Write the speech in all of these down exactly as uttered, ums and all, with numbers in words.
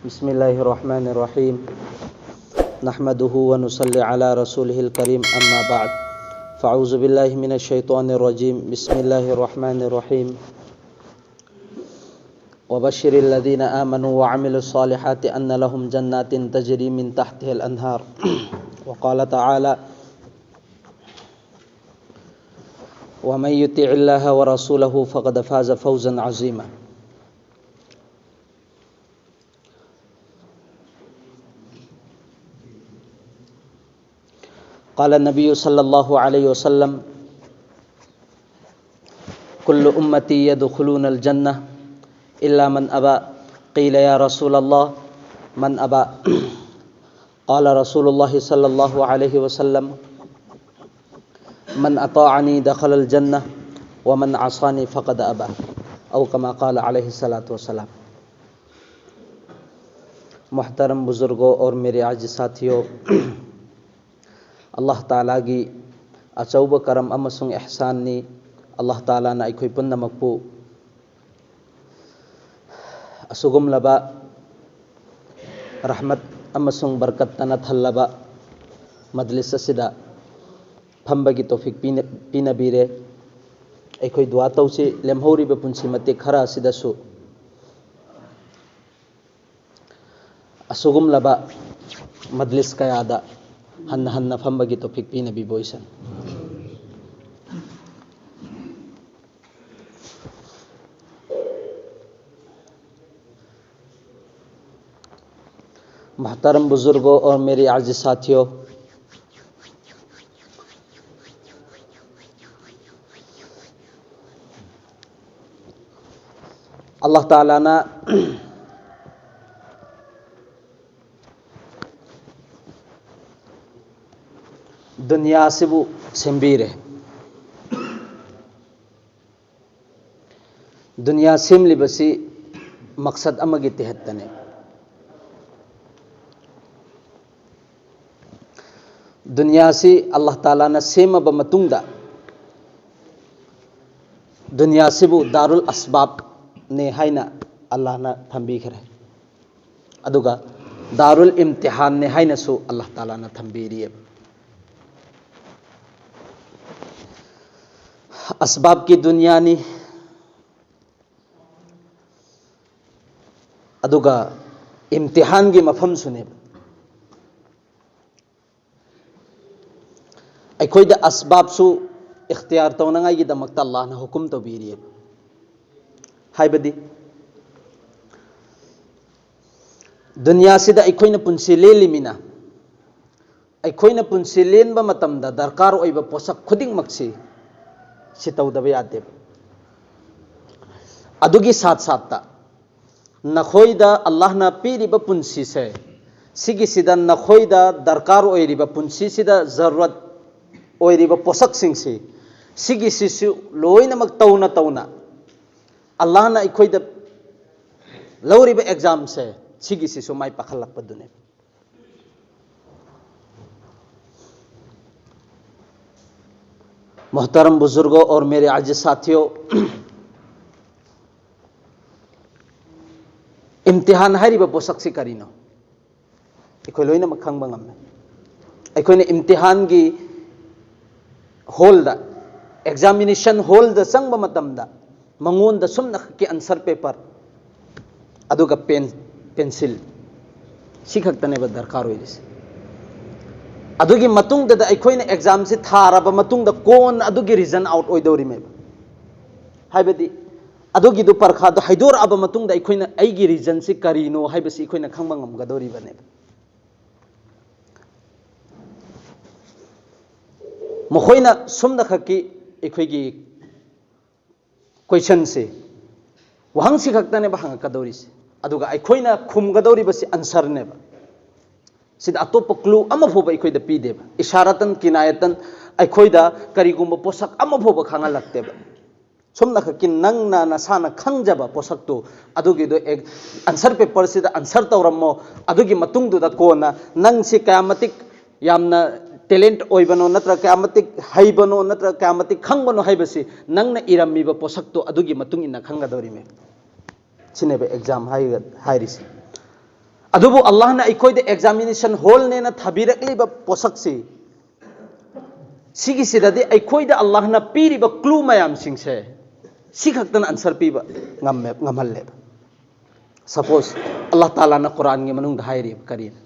بسم الله الرحمن الرحيم. نحمده ونصلي على رسوله الكريم، أما بعد. فأعوذ بالله من الشيطان الرجيم. بسم الله الرحمن الرحيم. وبشر الذين آمنوا وعملوا الصالحات أن لهم جنات تجري من تحتها الأنهار. وقال تعالى: ومن يطع الله ورسوله فقد فاز فوزا عظيما. قال النبي صلى الله عليه وسلم: كل أمتي يدخلون الجنة إلا من أبى. قيل: يا رسول الله، من أبى؟ قال رسول الله صلى الله عليه وسلم: من أطاعني دخل الجنة ومن عصاني فقد أبى. أو كما قال عليه الصلاة والسلام. محترم بزرگوں اور میرے عزیز ساتھیوں، ꯑꯜꯂꯥꯍ ꯇꯥꯂꯥꯒꯤ ꯑꯆꯧꯕ ꯀꯔꯝ ꯑꯃꯁꯨꯡ ꯏꯍꯁꯥꯟꯅꯤ꯫ ꯑꯜꯂꯥꯍ ꯇꯥꯂꯥꯅ ꯑꯩꯈꯣꯏ ꯄꯨꯝꯅꯃꯛꯄꯨ ꯑꯁꯤꯒꯨꯝꯂꯕ ꯔꯍꯃꯠ ꯑꯃꯁꯨꯡ ꯕꯔꯀꯠꯇꯅ ꯊꯜꯂꯕ ꯃꯖꯂꯤꯁ ꯑꯁꯤꯗ ꯐꯝꯕꯒꯤ ꯇꯧꯐꯤꯛ ꯄꯤꯅ-, ꯄꯤꯅꯕꯤꯔꯦ꯫ ꯑꯩꯈꯣꯏ ꯗꯨꯋꯥ ꯇꯧꯁꯤ, ꯂꯦꯝꯍꯧꯔꯤꯕ ꯄꯨꯟꯁꯤ ꯃꯇꯦꯛ ꯈꯔ ꯑꯁꯤꯗꯁꯨ ꯑꯁꯤꯒꯨꯝꯂꯕ ꯃꯖꯂꯤꯁ ꯀꯌꯥꯗ ꯍꯟꯅ ꯍꯟꯅ ꯐꯝꯕꯒꯤ ꯇꯧꯐꯤꯛ ꯄꯤꯅꯕꯤꯕ ꯑꯣꯏꯁꯅꯨ꯫ محترم بزرگوں اور میرے عزیز ساتھیوں، ꯑꯜꯂꯥꯍ ꯇꯥꯂꯥꯅ ꯗꯨꯅꯤꯌꯥ ꯑꯁꯤꯕꯨ ꯁꯦꯝꯕꯤꯔꯦ꯫ ꯗꯨꯅꯤꯌꯥ ꯁꯦꯝꯂꯤꯕꯁꯤ ꯃꯛꯁꯠ ꯑꯃꯒꯤ ꯇꯦꯍꯠꯇꯅꯤ꯫ ꯗꯨꯅꯤꯌꯥꯁꯤ ꯑꯜꯂꯥꯍ ꯇꯥꯂꯥꯅ ꯁꯦꯝꯃꯕ ꯃꯇꯨꯡꯗ, ꯗꯨꯅꯤꯌꯥꯁꯤꯕꯨ ꯗꯥꯔꯨꯜ ꯑꯁꯕꯥꯕꯅꯦ ꯍꯥꯏꯅ ꯑꯜꯂꯥꯍꯅ ꯊꯝꯕꯤꯈ꯭ꯔꯦ꯫ ꯑꯗꯨꯒ ꯗꯥꯔꯨꯜ ꯏꯝꯇꯤꯍꯥꯟꯅꯦ ꯍꯥꯏꯅꯁꯨ ꯑꯜꯂꯥꯍ ꯇꯥꯂꯥꯅ ꯊꯝꯕꯤꯔꯤꯑꯕ꯫ ꯑꯁꯕꯥꯕꯀꯤ ꯗꯨꯅꯤꯌꯥꯅꯤ, ꯑꯗꯨꯒ ꯏꯝꯇꯤꯍꯥꯟꯒꯤ ꯃꯐꯝꯁꯨꯅꯦꯕ꯫ ꯑꯩꯈꯣꯏꯗ ꯑꯁꯕꯥꯕꯁꯨ ꯏꯈꯇꯤꯌꯥꯔ ꯇꯧꯅꯉꯥꯏꯒꯤꯗꯃꯛꯇ ꯑꯜꯂꯥꯍꯅ ꯍꯨꯀꯨꯝ ꯇꯧꯕꯤꯔꯤꯑꯕ꯫ ꯍꯥꯏꯕꯗꯤ, ꯗꯨꯅꯤꯌꯥꯁꯤꯗ ꯑꯩꯈꯣꯏꯅ ꯄꯨꯟꯁꯤ ꯂꯦꯜꯂꯤꯃꯤꯅ, ꯑꯩꯈꯣꯏꯅ ꯄꯨꯟꯁꯤ ꯂꯦꯟꯕ ꯃꯇꯝꯗ ꯗꯔꯀꯥꯔ ꯑꯣꯏꯕ ꯄꯣꯠꯁꯛ ꯈꯨꯗꯤꯡꯃꯛꯁꯤ ꯁꯤ ꯇꯧꯗꯕ ꯌꯥꯗꯦꯕ꯫ ꯑꯗꯨꯒꯤ ꯁꯥꯠ ꯁꯥꯠꯇ ꯅꯈꯣꯏꯗ ꯑꯜꯂꯥꯍꯅ ꯄꯤꯔꯤꯕ ꯄꯨꯟꯁꯤꯁꯦ, ꯁꯤꯒꯤꯁꯤꯗ ꯅꯈꯣꯏꯗ ꯗꯔꯀꯥꯔ ꯑꯣꯏꯔꯤꯕ, ꯄꯨꯟꯁꯤꯁꯤꯗ ꯖꯔꯨꯔꯠ ꯑꯣꯏꯔꯤꯕ ꯄꯣꯠꯁꯛꯁꯤꯡꯁꯤ, ꯁꯤꯒꯤꯁꯤꯁꯨ ꯂꯣꯏꯅꯃꯛ ꯇꯧꯅ ꯇꯧꯅ ꯑꯜꯂꯥꯍꯅ ꯑꯩꯈꯣꯏꯗ ꯂꯧꯔꯤꯕ ꯑꯦꯛꯖꯥꯝꯁꯦ, ꯁꯤꯒꯤꯁꯤꯁꯨ ꯃꯥꯏ ꯄꯥꯛꯍꯜꯂꯛꯄꯗꯨꯅꯦ꯫ मोहतरम बुजुर्गों और मेरे अजीज साथियों, ꯏꯝꯇꯤꯍꯥꯟ ꯍꯥꯏꯔꯤꯕ ꯄꯣꯠꯁꯛꯁꯤ ꯀꯔꯤꯅꯣ? ꯑꯩꯈꯣꯏ ꯂꯣꯏꯅꯃꯛ ꯈꯪꯕ ꯉꯝꯃꯦ꯫ ꯑꯩꯈꯣꯏꯅ ꯏꯝꯇꯤꯍꯥꯟꯒꯤ ꯍꯣꯜꯗ, ꯑꯦꯛꯖꯥꯃꯤꯅꯦꯁꯟ ꯍꯣꯜꯗ ꯆꯪꯕ ꯃꯇꯝꯗ, ꯃꯉꯣꯟꯗ ꯁꯨꯝꯅꯈꯛꯀꯤ ꯑꯟꯁꯔ ꯄꯦꯄꯔ, ꯑꯗꯨꯒ ꯄꯦꯟ, ꯄꯦꯟꯁꯤꯜ, ꯁꯤ ꯈꯛꯇꯅꯦꯕ ꯗꯔꯀꯥꯔ ꯑꯣꯏꯔꯤꯁꯦ꯫ ꯑꯗꯨꯒꯤ ꯃꯇꯨꯡꯗꯗ ꯑꯩꯈꯣꯏꯅ ꯑꯦꯛꯖꯥꯝꯁꯤ ꯊꯥꯔꯕ ꯃꯇꯨꯡꯗ ꯀꯣꯟꯅ ꯑꯗꯨꯒꯤ ꯔꯤꯖꯟ ꯑꯥꯎꯠ ꯑꯣꯏꯗꯧꯔꯤꯃꯦꯕ꯫ ꯍꯥꯏꯕꯗꯤ, ꯑꯗꯨꯒꯤꯗꯨ ꯄꯔꯈꯥꯗꯣ ꯍꯥꯏꯗꯣꯔꯛꯑꯕ ꯃꯇꯨꯡꯗ ꯑꯩꯈꯣꯏꯅ ꯑꯩꯒꯤ ꯔꯤꯖꯟꯁꯤ ꯀꯔꯤꯅꯣ ꯍꯥꯏꯕꯁꯤ ꯑꯩꯈꯣꯏꯅ ꯈꯪꯕ ꯉꯝꯒꯗꯧꯔꯤꯕꯅꯦꯕ꯫ ꯃꯈꯣꯏꯅ ꯁꯨꯝꯅꯈꯛꯀꯤ ꯑꯩꯈꯣꯏꯒꯤ ꯀꯣꯏꯁꯟꯁꯦ, ꯋꯥꯍꯪꯁꯤ ꯈꯛꯇꯅꯦꯕ ꯍꯪꯉꯛꯀꯗꯧꯔꯤꯁꯦ, ꯑꯗꯨꯒ ꯑꯩꯈꯣꯏꯅ ꯈꯨꯝꯒꯗꯧꯔꯤꯕꯁꯤ ꯑꯟꯁꯔꯅꯦꯕ꯫ ꯁꯤꯗ ꯑꯇꯣꯞꯄ ꯀ꯭ꯂꯨ ꯑꯃ ꯐꯥꯎꯕ ꯑꯩꯈꯣꯏꯗ ꯄꯤꯗꯦꯕ, ꯏꯁꯥꯔꯥꯇꯟ ꯀꯤꯅꯥꯌꯥꯇꯟ ꯑꯩꯈꯣꯏꯗ ꯀꯔꯤꯒꯨꯝꯕ ꯄꯣꯠꯁꯛ ꯑꯃ ꯐꯥꯎꯕ ꯈꯪꯍꯜꯂꯛꯇꯦꯕ꯫ ꯁꯨꯝꯅꯈꯛꯀꯤ ꯅꯪꯅ ꯅꯁꯥꯅ ꯈꯪꯖꯕ ꯄꯣꯠꯁꯛꯇꯨ, ꯑꯗꯨꯒꯤꯗꯣ ꯑꯦꯛ-, ꯑꯟꯁꯔ ꯄꯦꯄꯔꯁꯤꯗ ꯑꯟꯁꯔ ꯇꯧꯔꯝꯃꯣ, ꯑꯗꯨꯒꯤ ꯃꯇꯨꯡꯗꯨꯗ ꯀꯣꯟꯅ ꯅꯪꯁꯤ ꯀꯌꯥꯃꯇꯤꯛ ꯌꯥꯝꯅ ꯇꯦꯂꯦꯟꯠ ꯑꯣꯏꯕꯅꯣ, ꯅꯠꯇ꯭ꯔꯒ ꯀꯌꯥꯃꯇꯤꯛ ꯍꯩꯕꯅꯣ, ꯅꯠꯇ꯭ꯔꯒ ꯀꯌꯥꯃꯇꯤꯛ ꯈꯪꯕꯅꯣ ꯍꯥꯏꯕꯁꯤ ꯅꯪꯅ ꯏꯔꯝꯃꯤꯕ ꯄꯣꯠꯁꯛꯇꯣ ꯑꯗꯨꯒꯤ ꯃꯇꯨꯡ ꯏꯟꯅ ꯈꯪꯒꯗꯧꯔꯤꯃꯦ꯫ ꯁꯤꯅꯦꯕ ꯑꯦꯛꯖꯥꯝ ꯍꯥꯏꯔꯤꯁꯦ꯫ ꯑꯗꯨꯕꯨ ꯑꯜꯂꯥꯍꯅ ꯑꯩꯈꯣꯏꯗ ꯑꯦꯛꯖꯥꯃꯤꯅꯦꯁꯟ ꯍꯣꯜꯅꯦꯅ ꯊꯥꯕꯤꯔꯛꯂꯤꯕ ꯄꯣꯠꯁꯛꯁꯤ, ꯁꯤꯒꯤꯁꯤꯗꯗꯤ ꯑꯩꯈꯣꯏꯗ ꯑꯜꯂꯥꯍꯅ ꯄꯤꯔꯤꯕ ꯀ꯭ꯂꯨ ꯃꯌꯥꯝꯁꯤꯡꯁꯦ ꯁꯤ ꯈꯛꯇꯅ ꯑꯟꯁꯔ ꯄꯤꯕ ꯉꯝꯃꯦ, ꯉꯝꯍꯜꯂꯦꯕ꯫ ꯁꯄꯣꯁ, ꯑꯜꯂꯥꯍ ꯇꯥꯂꯥꯅ ꯀꯨꯔꯥꯟꯒꯤ ꯃꯅꯨꯡꯗ ꯍꯥꯏꯔꯤꯕ ꯀꯔꯤꯅꯣ?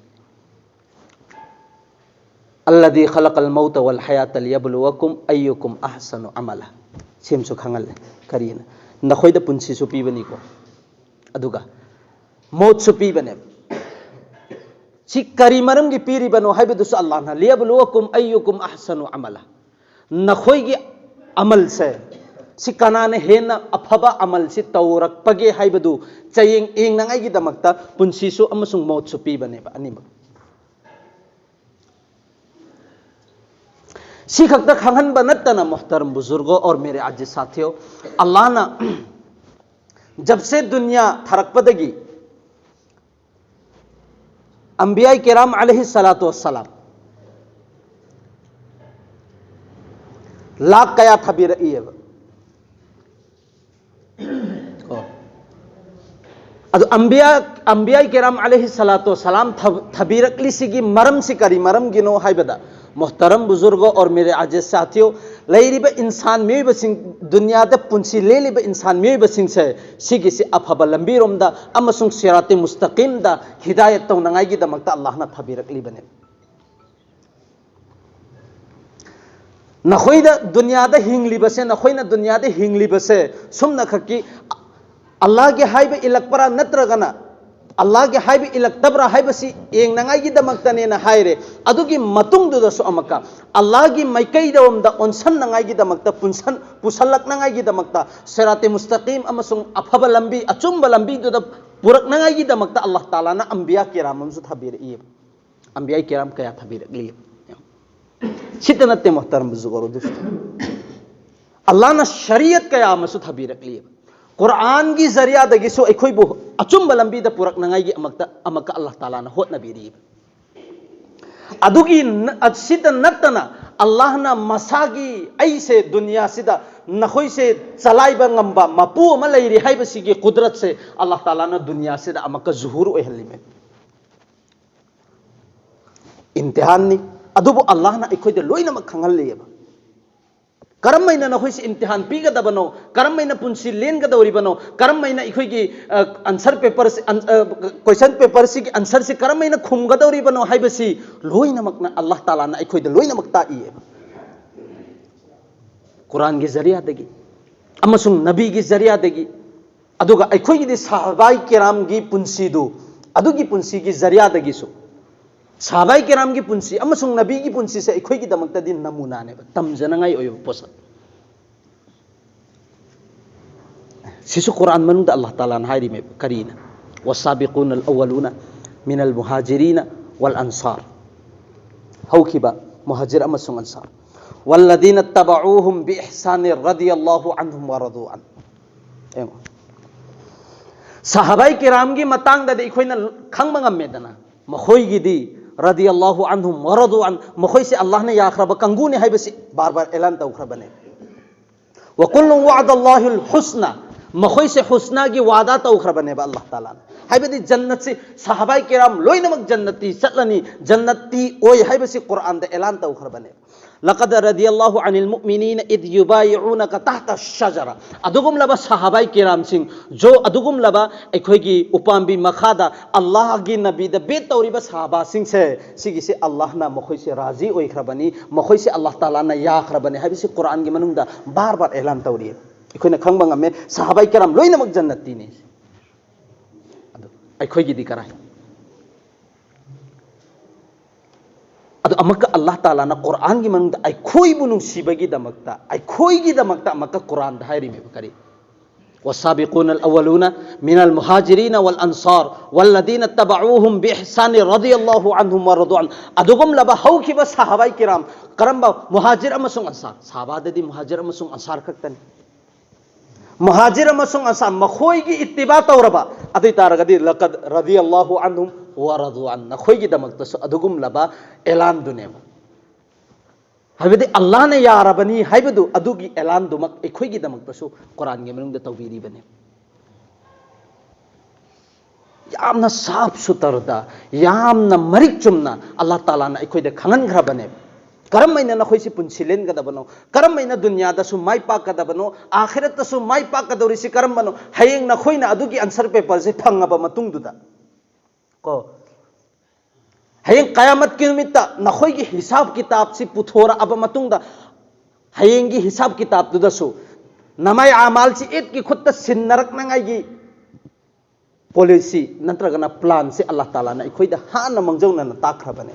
"الذي خلق الموت والحياة ليبلوكم أيكم أحسن عملا"꯫ ꯁꯤꯝꯁꯨ ꯈꯪꯍꯜꯂꯦ꯫ ꯀꯔꯤꯅ? ꯅꯈꯣꯏꯗ ꯄꯨꯟꯁꯤꯁꯨ ꯄꯤꯕꯅꯤꯀꯣ, ꯑꯗꯨꯒ ꯃꯣꯠꯁꯨ ꯄꯤꯕꯅꯦꯕ꯫ ꯁꯤ ꯀꯔꯤ ꯃꯔꯝꯒꯤ ꯄꯤꯔꯤꯕꯅꯣ ꯍꯥꯏꯕꯗꯨꯁꯨ ꯑꯜꯂꯥꯍꯅ, "ليبلوكم أيكم أحسن عملا"꯫ ꯅꯈꯣꯏꯒꯤ ꯑꯃꯜꯁꯦ, ꯁꯤ ꯀꯅꯥꯅ ꯍꯦꯟꯅ ꯑꯐꯕ ꯑꯃꯜꯁꯤ ꯇꯧꯔꯛꯄꯒꯦ ꯍꯥꯏꯕꯗꯨ ꯆꯌꯦꯡ ꯌꯦꯡꯅꯉꯥꯏꯒꯤꯗꯃꯛꯇ ꯄꯨꯟꯁꯤꯁꯨ ꯑꯃꯁꯨꯡ ꯃꯣꯠꯁꯨ ꯄꯤꯕꯅꯦꯕ, ꯑꯅꯤꯃꯛ꯫ ꯁꯤ ꯈꯛꯇ ꯈꯪꯍꯟꯕ ꯅꯠꯇꯅ, ꯃꯣꯍꯇꯔꯝ ꯕꯨꯖꯨꯔꯒꯣ ꯑꯣꯔ ꯃꯦꯔꯦ ꯑꯖꯤꯖ ꯁꯥꯊꯤꯌꯣ, ꯑꯜꯂꯥꯍꯅ ꯖꯕꯁꯦ ꯗꯨꯅꯤꯌꯥ ꯊꯥꯔꯛꯄꯗꯒꯤ ꯑꯝꯕꯤꯌꯥꯏ ꯀꯦꯔꯥꯝ ꯑꯂꯩꯍꯤ ꯁꯂꯥꯇꯨ ꯋꯁꯁꯂꯥꯝ ꯂꯥꯛ ꯀꯌꯥ ꯊꯥꯕꯤꯔꯛꯏꯑꯕ꯫ ꯀꯣ꯫ ꯑꯗꯨ ꯑꯝꯕꯤꯌꯥ, ꯑꯝꯕꯤꯌꯥꯏ ꯀꯦꯔꯥꯝ ꯑꯂꯩꯍꯤ ꯁꯂꯥꯇꯨ ꯋꯁꯁꯂꯥꯝ ꯊꯥ-, ꯊꯥꯕꯤꯔꯛꯂꯤꯁꯤꯒꯤ ꯃꯔꯝꯁꯤ ꯀꯔꯤ ꯃꯔꯝꯒꯤꯅꯣ ꯍꯥꯏꯕꯗ, ꯃꯣꯍꯇꯔꯝ ꯕꯨꯖꯨꯔꯒꯣ ꯑꯣꯔ ꯃꯦꯔꯦ ꯑꯖꯤꯖ ꯁꯥꯊꯤꯌꯣ, ꯂꯩꯔꯤꯕ ꯏꯟꯁꯥꯟ ꯃꯤꯑꯣꯏꯕꯁꯤꯡ, ꯗꯨꯅꯤꯌꯥꯗ ꯄꯨꯟꯁꯤ ꯂꯦꯜꯂꯤꯕ ꯏꯟꯁꯥꯟ ꯃꯤꯑꯣꯏꯕꯁꯤꯡꯁꯦ ꯁꯤꯒꯤꯁꯤ ꯑꯐꯕ ꯂꯝꯕꯤꯔꯣꯝꯗ ꯑꯃꯁꯨꯡ ꯁꯤꯔꯥꯇꯦ ꯃꯨꯁꯇꯀꯤꯝꯗ ꯍꯤꯗꯥꯌꯠ ꯇꯧꯅꯉꯥꯏꯒꯤꯗꯃꯛꯇ ꯑꯜꯂꯥꯍꯅ ꯊꯥꯕꯤꯔꯛꯂꯤꯕꯅꯦ꯫ ꯅꯈꯣꯏꯗ ꯗꯨꯅꯤꯌꯥꯗ ꯍꯤꯡꯂꯤꯕꯁꯦ, ꯅꯈꯣꯏꯅ ꯗꯨꯅꯤꯌꯥꯗ ꯍꯤꯡꯂꯤꯕꯁꯦ ꯁꯨꯝꯅꯈꯛꯀꯤ ꯑꯜꯂꯥꯍꯒꯤ ꯍꯥꯏꯕ ꯏꯜꯂꯛꯄ꯭ꯔꯥ ꯅꯠꯇ꯭ꯔꯒꯅ ꯑꯜꯂꯥꯍꯒꯤ ꯍꯥꯏꯕ ꯏꯜꯂꯛꯇꯕ꯭ꯔꯥ ꯍꯥꯏꯕꯁꯤ ꯌꯦꯡꯅꯉꯥꯏꯒꯤꯗꯃꯛꯇꯅꯦꯅ ꯍꯥꯏꯔꯦ꯫ ꯑꯗꯨꯒꯤ ꯃꯇꯨꯡꯗꯨꯗꯁꯨ ꯑꯃꯨꯛꯀ ꯑꯜꯂꯥꯍꯒꯤ ꯃꯥꯏꯀꯩꯗꯔꯣꯝꯗ ꯑꯣꯟꯁꯟꯅꯉꯥꯏꯒꯤꯗꯃꯛꯇ, ꯄꯨꯟꯁꯟ-, ꯄꯨꯁꯜꯂꯛꯅꯉꯥꯏꯒꯤꯗꯃꯛꯇ, ꯁꯤꯔꯥꯇꯦ ꯃꯨꯁꯇꯀꯤꯝ ꯑꯃꯁꯨꯡ ꯑꯐꯕ ꯂꯝꯕꯤ, ꯑꯆꯨꯝꯕ ꯂꯝꯕꯤꯗꯨꯗ ꯄꯨꯔꯛꯅꯉꯥꯏꯒꯤꯗꯃꯛꯇ ꯑꯜꯂꯥꯍ ꯇꯥꯂꯥꯅ ꯑꯝꯕꯤꯌꯥ ꯀꯤꯔꯥꯝ ꯑꯃꯁꯨ ꯊꯥꯕꯤꯔꯛꯏ꯫ ꯑꯝꯕꯤꯌꯥ ꯀꯤꯔꯥꯝ ꯀꯌꯥ ꯊꯥꯕꯤꯔꯛꯂꯤ? ꯁꯤꯇ ꯅꯠꯇꯦ, ꯃꯣꯍꯇꯔꯝ ꯕꯨꯖꯨꯔꯒꯣ, ꯑꯗꯨꯁꯨ ꯑꯜꯂꯥꯍꯅ ꯁꯔꯤꯌꯠ ꯀꯌꯥ ꯑꯃꯁꯨ ꯊꯥꯕꯤꯔꯛꯂꯤ꯫ ꯀꯨꯔꯥꯟꯒꯤ ꯖꯔꯤꯌꯥꯗꯒꯤꯁꯨ ꯑꯩꯈꯣꯏꯕꯨ ꯑꯆꯨꯝꯕ ꯂꯝꯕꯤꯗ ꯄꯨꯔꯛꯅꯉꯥꯏꯒꯤ ꯑꯃꯛꯇ, ꯑꯃꯛꯀ ꯑꯜꯂꯥꯍ ꯇꯥꯂꯥꯅ ꯍꯣꯠꯅꯕꯤꯔꯤ꯫ ꯑꯗꯨꯒꯤ ꯅ-, ꯑꯁꯤꯇ ꯅꯠꯇꯅ ꯑꯜꯂꯥꯍꯅ ꯃꯁꯥꯒꯤ, "ꯑꯩꯁꯦ ꯗꯨꯅꯤꯌꯥꯁꯤꯗ ꯅꯈꯣꯏꯁꯦ ꯆꯂꯥꯏꯕ ꯉꯝꯕ ꯃꯄꯨ ꯑꯃ ꯂꯩꯔꯤ" ꯍꯥꯏꯕꯁꯤꯒꯤ ꯀꯨꯗꯔꯠꯁꯦ ꯑꯜꯂꯥꯍ ꯇꯥꯂꯥꯅ ꯗꯨꯅꯤꯌꯥꯁꯤꯗ ꯑꯃꯛꯀ ꯖꯨꯍꯨꯔ ꯑꯣꯏꯍꯜꯂꯤꯃꯦ꯫ ꯏꯝꯇꯤꯍꯥꯟꯅꯤ꯫ ꯑꯗꯨꯕꯨ ꯑꯜꯂꯥꯍꯅ ꯑꯩꯈꯣꯏꯗ ꯂꯣꯏꯅꯃꯛ ꯈꯪꯍꯜꯂꯤꯑꯕ꯫ ꯀꯔꯝ ꯍꯥꯏꯅ ꯅꯈꯣꯏꯁꯤ ꯏꯝꯇꯤꯍꯥꯟ ꯄꯤꯒꯗꯕꯅꯣ, ꯀꯔꯝ ꯍꯥꯏꯅ ꯄꯨꯟꯁꯤ ꯂꯦꯟꯒꯗꯧꯔꯤꯕꯅꯣ, ꯀꯔꯝ ꯍꯥꯏꯅ ꯑꯩꯈꯣꯏꯒꯤ ꯑꯟꯁꯔ ꯄꯦꯄꯔꯁꯤ, ꯀꯣꯏꯁꯟ ꯄꯦꯄꯔꯁꯤꯒꯤ ꯑꯟꯁꯔꯁꯤ ꯀꯔꯝ ꯍꯥꯏꯅ ꯈꯨꯝꯒꯗꯧꯔꯤꯕꯅꯣ ꯍꯥꯏꯕꯁꯤ ꯂꯣꯏꯅꯃꯛꯅ ꯑꯜꯂꯥꯍ ꯇꯥꯂꯥꯅ ꯑꯩꯈꯣꯏꯗ ꯂꯣꯏꯅꯃꯛ ꯇꯥꯛꯏꯑꯕ꯫ ꯀꯨꯔꯥꯟꯒꯤ ꯖꯔꯤꯌꯥꯗꯒꯤ ꯑꯃꯁꯨꯡ ꯅꯕꯤꯒꯤ ꯖꯔꯤꯌꯥꯗꯒꯤ, ꯑꯗꯨꯒ ꯑꯩꯈꯣꯏꯒꯤꯗꯤ ꯁꯍꯥꯕꯥꯏ ꯀꯤꯔꯥꯝꯒꯤ ꯄꯨꯟꯁꯤꯗꯨ, ꯑꯗꯨꯒꯤ ꯄꯨꯟꯁꯤꯒꯤ ꯖꯔꯤꯌꯥꯗꯒꯤꯁꯨ, ꯁꯍꯥꯕꯥꯏ ꯀꯤꯔꯥꯝꯒꯤ ꯄꯨꯟꯁꯤ ꯑꯃꯁꯨꯡ ꯅꯕꯤꯒꯤ ꯄꯨꯟꯁꯤꯁꯦ ꯑꯩꯈꯣꯏꯒꯤꯗꯃꯛꯇꯗꯤ ꯅꯃꯨꯅꯥꯅꯦꯕ, ꯇꯝꯖꯅꯉꯥꯏ ꯑꯣꯏꯕ ꯄꯣꯠꯁꯛ꯫ ꯁꯤꯁꯨ ꯀꯨꯔꯥꯟ ꯃꯅꯨꯡꯗ ꯑꯜꯂꯥꯍ ꯇꯥꯂꯥꯅ ꯍꯥꯏꯔꯤꯃꯦꯕ꯫ ꯀꯔꯤꯅ? "والسابقون الأولون من المهاجرين والأنصار"꯫ ꯍꯧꯈꯤꯕ ꯃꯨꯍꯥꯖꯤꯔ ꯑꯃꯁꯨꯡ ꯑꯟꯁꯥꯔ꯫ "والذين اتبعوهم بإحسان رضي الله عنهم ورضوا عنه"꯫ ꯌꯦꯡꯉꯣ꯫ ꯁꯍꯥꯕꯥꯏ ꯀꯤꯔꯥꯝꯒꯤ ꯃꯇꯥꯡꯗꯗꯤ ꯑꯩꯈꯣꯏꯅ ꯈꯪꯕ ꯉꯝꯃꯦꯗꯅ, ꯃꯈꯣꯏꯒꯤꯗꯤ "رضي الله عنهم ورضوا عنه"، ꯃꯈꯣꯏꯁꯦ ꯑꯜꯂꯥꯍꯅ ꯌꯥꯈ꯭ꯔꯕ ꯀꯥꯡꯕꯨꯅꯤ ꯍꯥꯏꯕꯁꯤ ꯕꯥꯔ ꯕꯥꯔ ꯑꯦꯂꯥꯟ ꯇꯧꯈ꯭ꯔꯕꯅꯦ꯫ "وكلا وعد الله الحسنى"꯫ ꯃꯈꯣꯏꯁꯦ ꯍꯨꯁꯅꯥꯒꯤ ꯋꯥꯗꯥ ꯇꯧꯈ꯭ꯔꯕꯅꯦꯕ ꯑꯜꯂꯥꯍ ꯇꯥꯂꯥꯅ꯫ ꯍꯥꯏꯕꯗꯤ ꯖꯟꯅꯠꯁꯤ ꯁꯍꯥꯕꯥꯏ ꯀꯤꯔꯥꯝ ꯂꯣꯏꯅꯃꯛ ꯖꯟꯅꯠꯇꯤ ꯆꯠꯂꯅꯤ, ꯖꯟꯅꯠꯇꯤ ꯑꯣꯏ ꯍꯥꯏꯕꯁꯤ ꯀꯨꯔꯥꯟꯗ ꯑꯦꯂꯥꯟ ꯇꯧꯈ꯭ꯔꯕꯅꯦ꯫ "لقد رضي الله عن المؤمنين إذ يبايعونك تحت الشجرة"꯫ ꯑꯗꯨꯒꯨꯝꯂꯕ ꯁꯍꯥꯕꯥꯏ ꯀꯤꯔꯥꯝꯁꯤꯡ, ꯖꯣ, ꯑꯗꯨꯒꯨꯝꯂꯕ ꯑꯩꯈꯣꯏꯒꯤ ꯎꯄꯥꯝꯕꯤ ꯃꯈꯥꯗ ꯑꯜꯂꯥꯍꯒꯤ ꯅꯕꯤꯗ ꯕꯦꯠ ꯇꯧꯔꯤꯕ ꯁꯍꯥꯕꯥꯁꯤꯡꯁꯦ, ꯁꯤꯒꯤꯁꯦ ꯑꯜꯂꯥꯍꯅ ꯃꯈꯣꯏꯁꯦ ꯔꯥꯖꯤ ꯑꯣꯏꯈ꯭ꯔꯕꯅꯤ, ꯃꯈꯣꯏꯁꯦ ꯑꯜꯂꯥꯍ ꯇꯥꯂꯥꯅ ꯌꯥꯈ꯭ꯔꯕꯅꯤ ꯍꯥꯏꯕꯁꯤ ꯀꯨꯔꯥꯟꯒꯤ ꯃꯅꯨꯡꯗ ꯕꯥꯔ ꯕꯥꯔ ꯑꯦꯂꯥꯟ ꯇꯧꯔꯤ꯫ ꯑꯩꯈꯣꯏꯅ ꯈꯪꯕ ꯉꯝꯃꯦ, ꯁꯍꯥꯕꯥꯏ ꯀꯤꯔꯥꯝ ꯂꯣꯏꯅꯃꯛ ꯖꯟꯅꯠꯇꯤꯅꯤ꯫ ꯑꯗꯨ ꯑꯩꯈꯣꯏꯒꯤꯗꯤ ꯀꯔꯥꯏ? ꯑꯗꯨ ꯑꯃꯨꯛꯀ ꯑꯜꯂꯥꯍ ꯇꯥꯂꯥꯅ ꯀꯨꯔꯥꯟꯒꯤ ꯃꯅꯨꯡꯗ ꯑꯩꯈꯣꯏꯕꯨ ꯅꯨꯡꯁꯤꯕꯒꯤꯗꯃꯛꯇ, ꯑꯩꯈꯣꯏꯒꯤꯗꯃꯛꯇ ꯑꯃꯨꯛꯀ ꯀꯨꯔꯥꯟꯗ ꯍꯥꯏꯔꯤꯃꯦꯕ꯫ ꯀꯔꯤ? "والسابقون الأولون من المهاجرين والأنصار والذين اتبعوهم بإحسان رضي الله عنهم ورضوا عنه"꯫ ꯑꯗꯨꯒꯨꯝꯂꯕ ꯍꯧꯈꯤꯕ ꯁꯍꯥꯕꯥꯏ ꯀꯤꯔꯥꯝ, ꯀꯔꯝꯕ? ꯃꯨꯍꯥꯖꯤꯔ ꯑꯃꯁꯨꯡ ꯑꯟꯁꯥꯔ꯫ ꯁꯍꯥꯕꯥꯗꯗꯤ ꯃꯨꯍꯥꯖꯤꯔ ꯑꯃꯁꯨꯡ ꯑꯟꯁꯥꯔ ꯈꯛꯇꯅꯤ꯫ ꯃꯨꯍꯥꯖꯤꯔ ꯑꯃꯁꯨꯡ ꯑꯟꯁꯥꯔ, ꯃꯈꯣꯏꯒꯤ ꯏꯠꯇꯤꯕꯥ ꯇꯧꯔꯕ ꯑꯗꯨ ꯑꯣꯏ ꯇꯥꯔꯒꯗꯤ, "لقد رضي الله عنهم ورضوا عنه"꯫ ꯅꯈꯣꯏꯒꯤꯗꯃꯛꯇꯁꯨ ꯑꯗꯨꯒꯨꯝꯂꯕ ꯑꯦꯂꯥꯟꯗꯨꯅꯦꯕ꯫ ꯍꯥꯏꯕꯗꯤ ꯑꯜꯂꯥꯍꯅ ꯌꯥꯔꯕꯅꯤ ꯍꯥꯏꯕꯗꯨ, ꯑꯗꯨꯒꯤ ꯑꯦꯂꯥꯟꯗꯨꯃꯛ ꯑꯩꯈꯣꯏꯒꯤꯗꯃꯛꯇꯁꯨ ꯀꯨꯔꯥꯟꯒꯤ ꯃꯅꯨꯡꯗ ꯇꯧꯕꯤꯔꯤꯕꯅꯤ꯫ ꯌꯥꯝꯅ ꯁꯥꯐ ꯁꯨꯇꯔꯗ, ꯌꯥꯝꯅ ꯃꯔꯤꯛ ꯆꯨꯝꯅ ꯑꯜꯂꯥꯍ ꯇꯥꯂꯥꯅ ꯑꯩꯈꯣꯏꯗ ꯈꯪꯍꯟꯈ꯭ꯔꯕꯅꯦꯕ꯫ ꯀꯔꯝ ꯍꯥꯏꯅ ꯅꯈꯣꯏꯁꯤ ꯄꯨꯟꯁꯤ ꯂꯦꯟꯒꯗꯕꯅꯣ, ꯀꯔꯝ ꯍꯥꯏꯅ ꯗꯨꯅꯤꯌꯥꯗꯁꯨ ꯃꯥꯏ ꯄꯥꯛꯀꯗꯕꯅꯣ, ꯑꯥꯈꯤꯔꯠꯇꯁꯨ ꯃꯥꯏ ꯄꯥꯛꯀꯗꯧꯔꯤꯁꯤ ꯀꯔꯝꯕꯅꯣ, ꯍꯌꯦꯡ ꯅꯈꯣꯏꯅ ꯑꯗꯨꯒꯤ ꯑꯟꯁꯔ ꯄꯦꯄꯔꯁꯦ ꯐꯪꯉꯕ ꯃꯇꯨꯡꯗꯨꯗ ꯀꯣ, ꯍꯌꯦꯡ ꯀꯌꯥꯃꯠꯀꯤ ꯅꯨꯃꯤꯠꯇ ꯅꯈꯣꯏꯒꯤ ꯍꯤꯁꯥꯕ ꯀꯤꯇꯥꯕꯁꯤ ꯄꯨꯊꯣꯔꯛꯑꯕ ꯃꯇꯨꯡꯗ, ꯍꯌꯦꯡꯒꯤ ꯍꯤꯁꯥꯕ ꯀꯤꯇꯥꯕꯇꯨꯗꯁꯨ ꯅꯃꯥꯏ ꯑꯃꯥꯜꯁꯤ ꯏꯗꯀꯤ ꯈꯨꯠꯇ ꯁꯤꯟꯅꯔꯛꯅꯉꯥꯏꯒꯤ ꯄꯣꯂꯤꯁꯤ ꯅꯠꯇ꯭ꯔꯒꯅ ꯄ꯭ꯂꯥꯟꯁꯤ ꯑꯜꯂꯥꯍ ꯇꯥꯂꯥꯅ ꯑꯩꯈꯣꯏꯗ ꯍꯥꯟꯅ ꯃꯥꯡꯖꯧꯅꯅ ꯇꯥꯛꯈ꯭ꯔꯕꯅꯦ꯫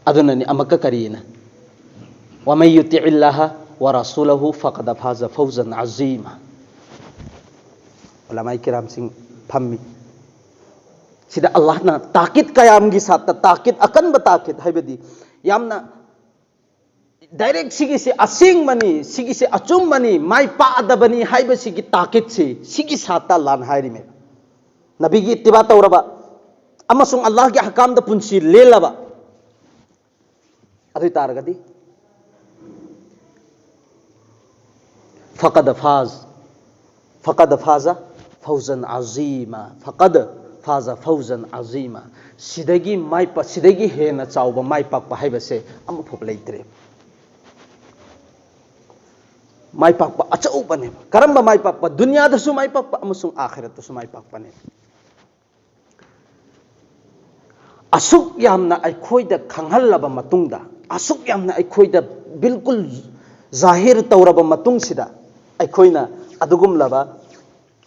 ꯑꯗꯨꯅꯅꯤ ꯑꯃꯨꯛꯀ ꯀꯔꯤꯅ, "ومن يطع الله ورسوله فقد فاز فوزا عظيما"꯫ ꯎꯂꯃꯥꯏ ꯀꯤꯔꯥꯝꯁꯤꯡ ꯐꯝꯃꯤ꯫ ꯁꯤꯗ ꯑꯜꯂꯥꯍꯅ ꯇꯥꯀꯤꯠ ꯀꯌꯥꯝꯒꯤ ꯁꯥꯠꯇ ꯇꯥꯀꯤꯠ, ꯑꯀꯟꯕ ꯇꯥꯀꯤꯠ ꯍꯥꯏꯕꯗꯤ ꯌꯥꯝꯅ ꯗꯥꯏꯔꯦꯛ ꯁꯤꯒꯤꯁꯤ ꯑꯁꯦꯡꯕꯅꯤ, ꯁꯤꯒꯤꯁꯤ ꯑꯆꯨꯝꯕꯅꯤ, ꯃꯥꯏ ꯄꯥꯛꯑꯗꯕꯅꯤ ꯍꯥꯏꯕꯁꯤꯒꯤ ꯇꯥꯀꯤꯠꯁꯤ, ꯁꯤꯒꯤ ꯁꯥꯠꯇ ꯑꯜꯂꯥꯍꯅ ꯍꯥꯏꯔꯤꯃꯦ꯫ ꯅꯕꯤꯒꯤ ꯏꯠꯇꯤꯕꯥ ꯇꯧꯔꯕ ꯑꯃꯁꯨꯡ ꯑꯜꯂꯥꯍꯒꯤ ꯑꯍꯀꯥꯝꯗ ꯄꯨꯟꯁꯤ ꯂꯦꯜꯂꯕ, ꯑꯗꯨ ꯑꯣꯏ ꯇꯥꯔꯒꯗꯤ, "فقد فاز، فقد فاز فوزا عظيما، فقد فاز فوزا عظيما"꯫ ꯁꯤꯗꯒꯤ ꯃꯥꯏ ꯄꯥꯛ-, ꯁꯤꯗꯒꯤ ꯍꯦꯟꯅ ꯆꯥꯎꯕ ꯃꯥꯏ ꯄꯥꯛꯄ ꯍꯥꯏꯕꯁꯦ ꯑꯃꯐꯥꯎꯕ ꯂꯩꯇ꯭ꯔꯦ꯫ ꯃꯥꯏ ꯄꯥꯛꯄ ꯑꯆꯧꯕꯅꯦꯕ꯫ ꯀꯔꯝꯕ ꯃꯥꯏ ꯄꯥꯛꯄ? ꯗꯨꯅꯤꯌꯥꯗꯁꯨ ꯃꯥꯏ ꯄꯥꯛꯄ ꯑꯃꯁꯨꯡ ꯑꯥꯈꯤꯔꯠꯇꯁꯨ ꯃꯥꯏ ꯄꯥꯛꯄꯅꯦ꯫ ꯑꯁꯨꯛ ꯌꯥꯝꯅ ꯑꯩꯈꯣꯏꯗ ꯈꯪꯍꯜꯂꯕ ꯃꯇꯨꯡꯗ, ꯑꯁꯨꯛ ꯌꯥꯝꯅ ꯑꯩꯈꯣꯏꯗ ꯕꯤꯜꯀꯨꯜ ꯖꯥꯍꯤꯔ ꯇꯧꯔꯕ ꯃꯇꯨꯡꯁꯤꯗ, ꯑꯩꯈꯣꯏꯅ ꯑꯗꯨꯒꯨꯝꯂꯕ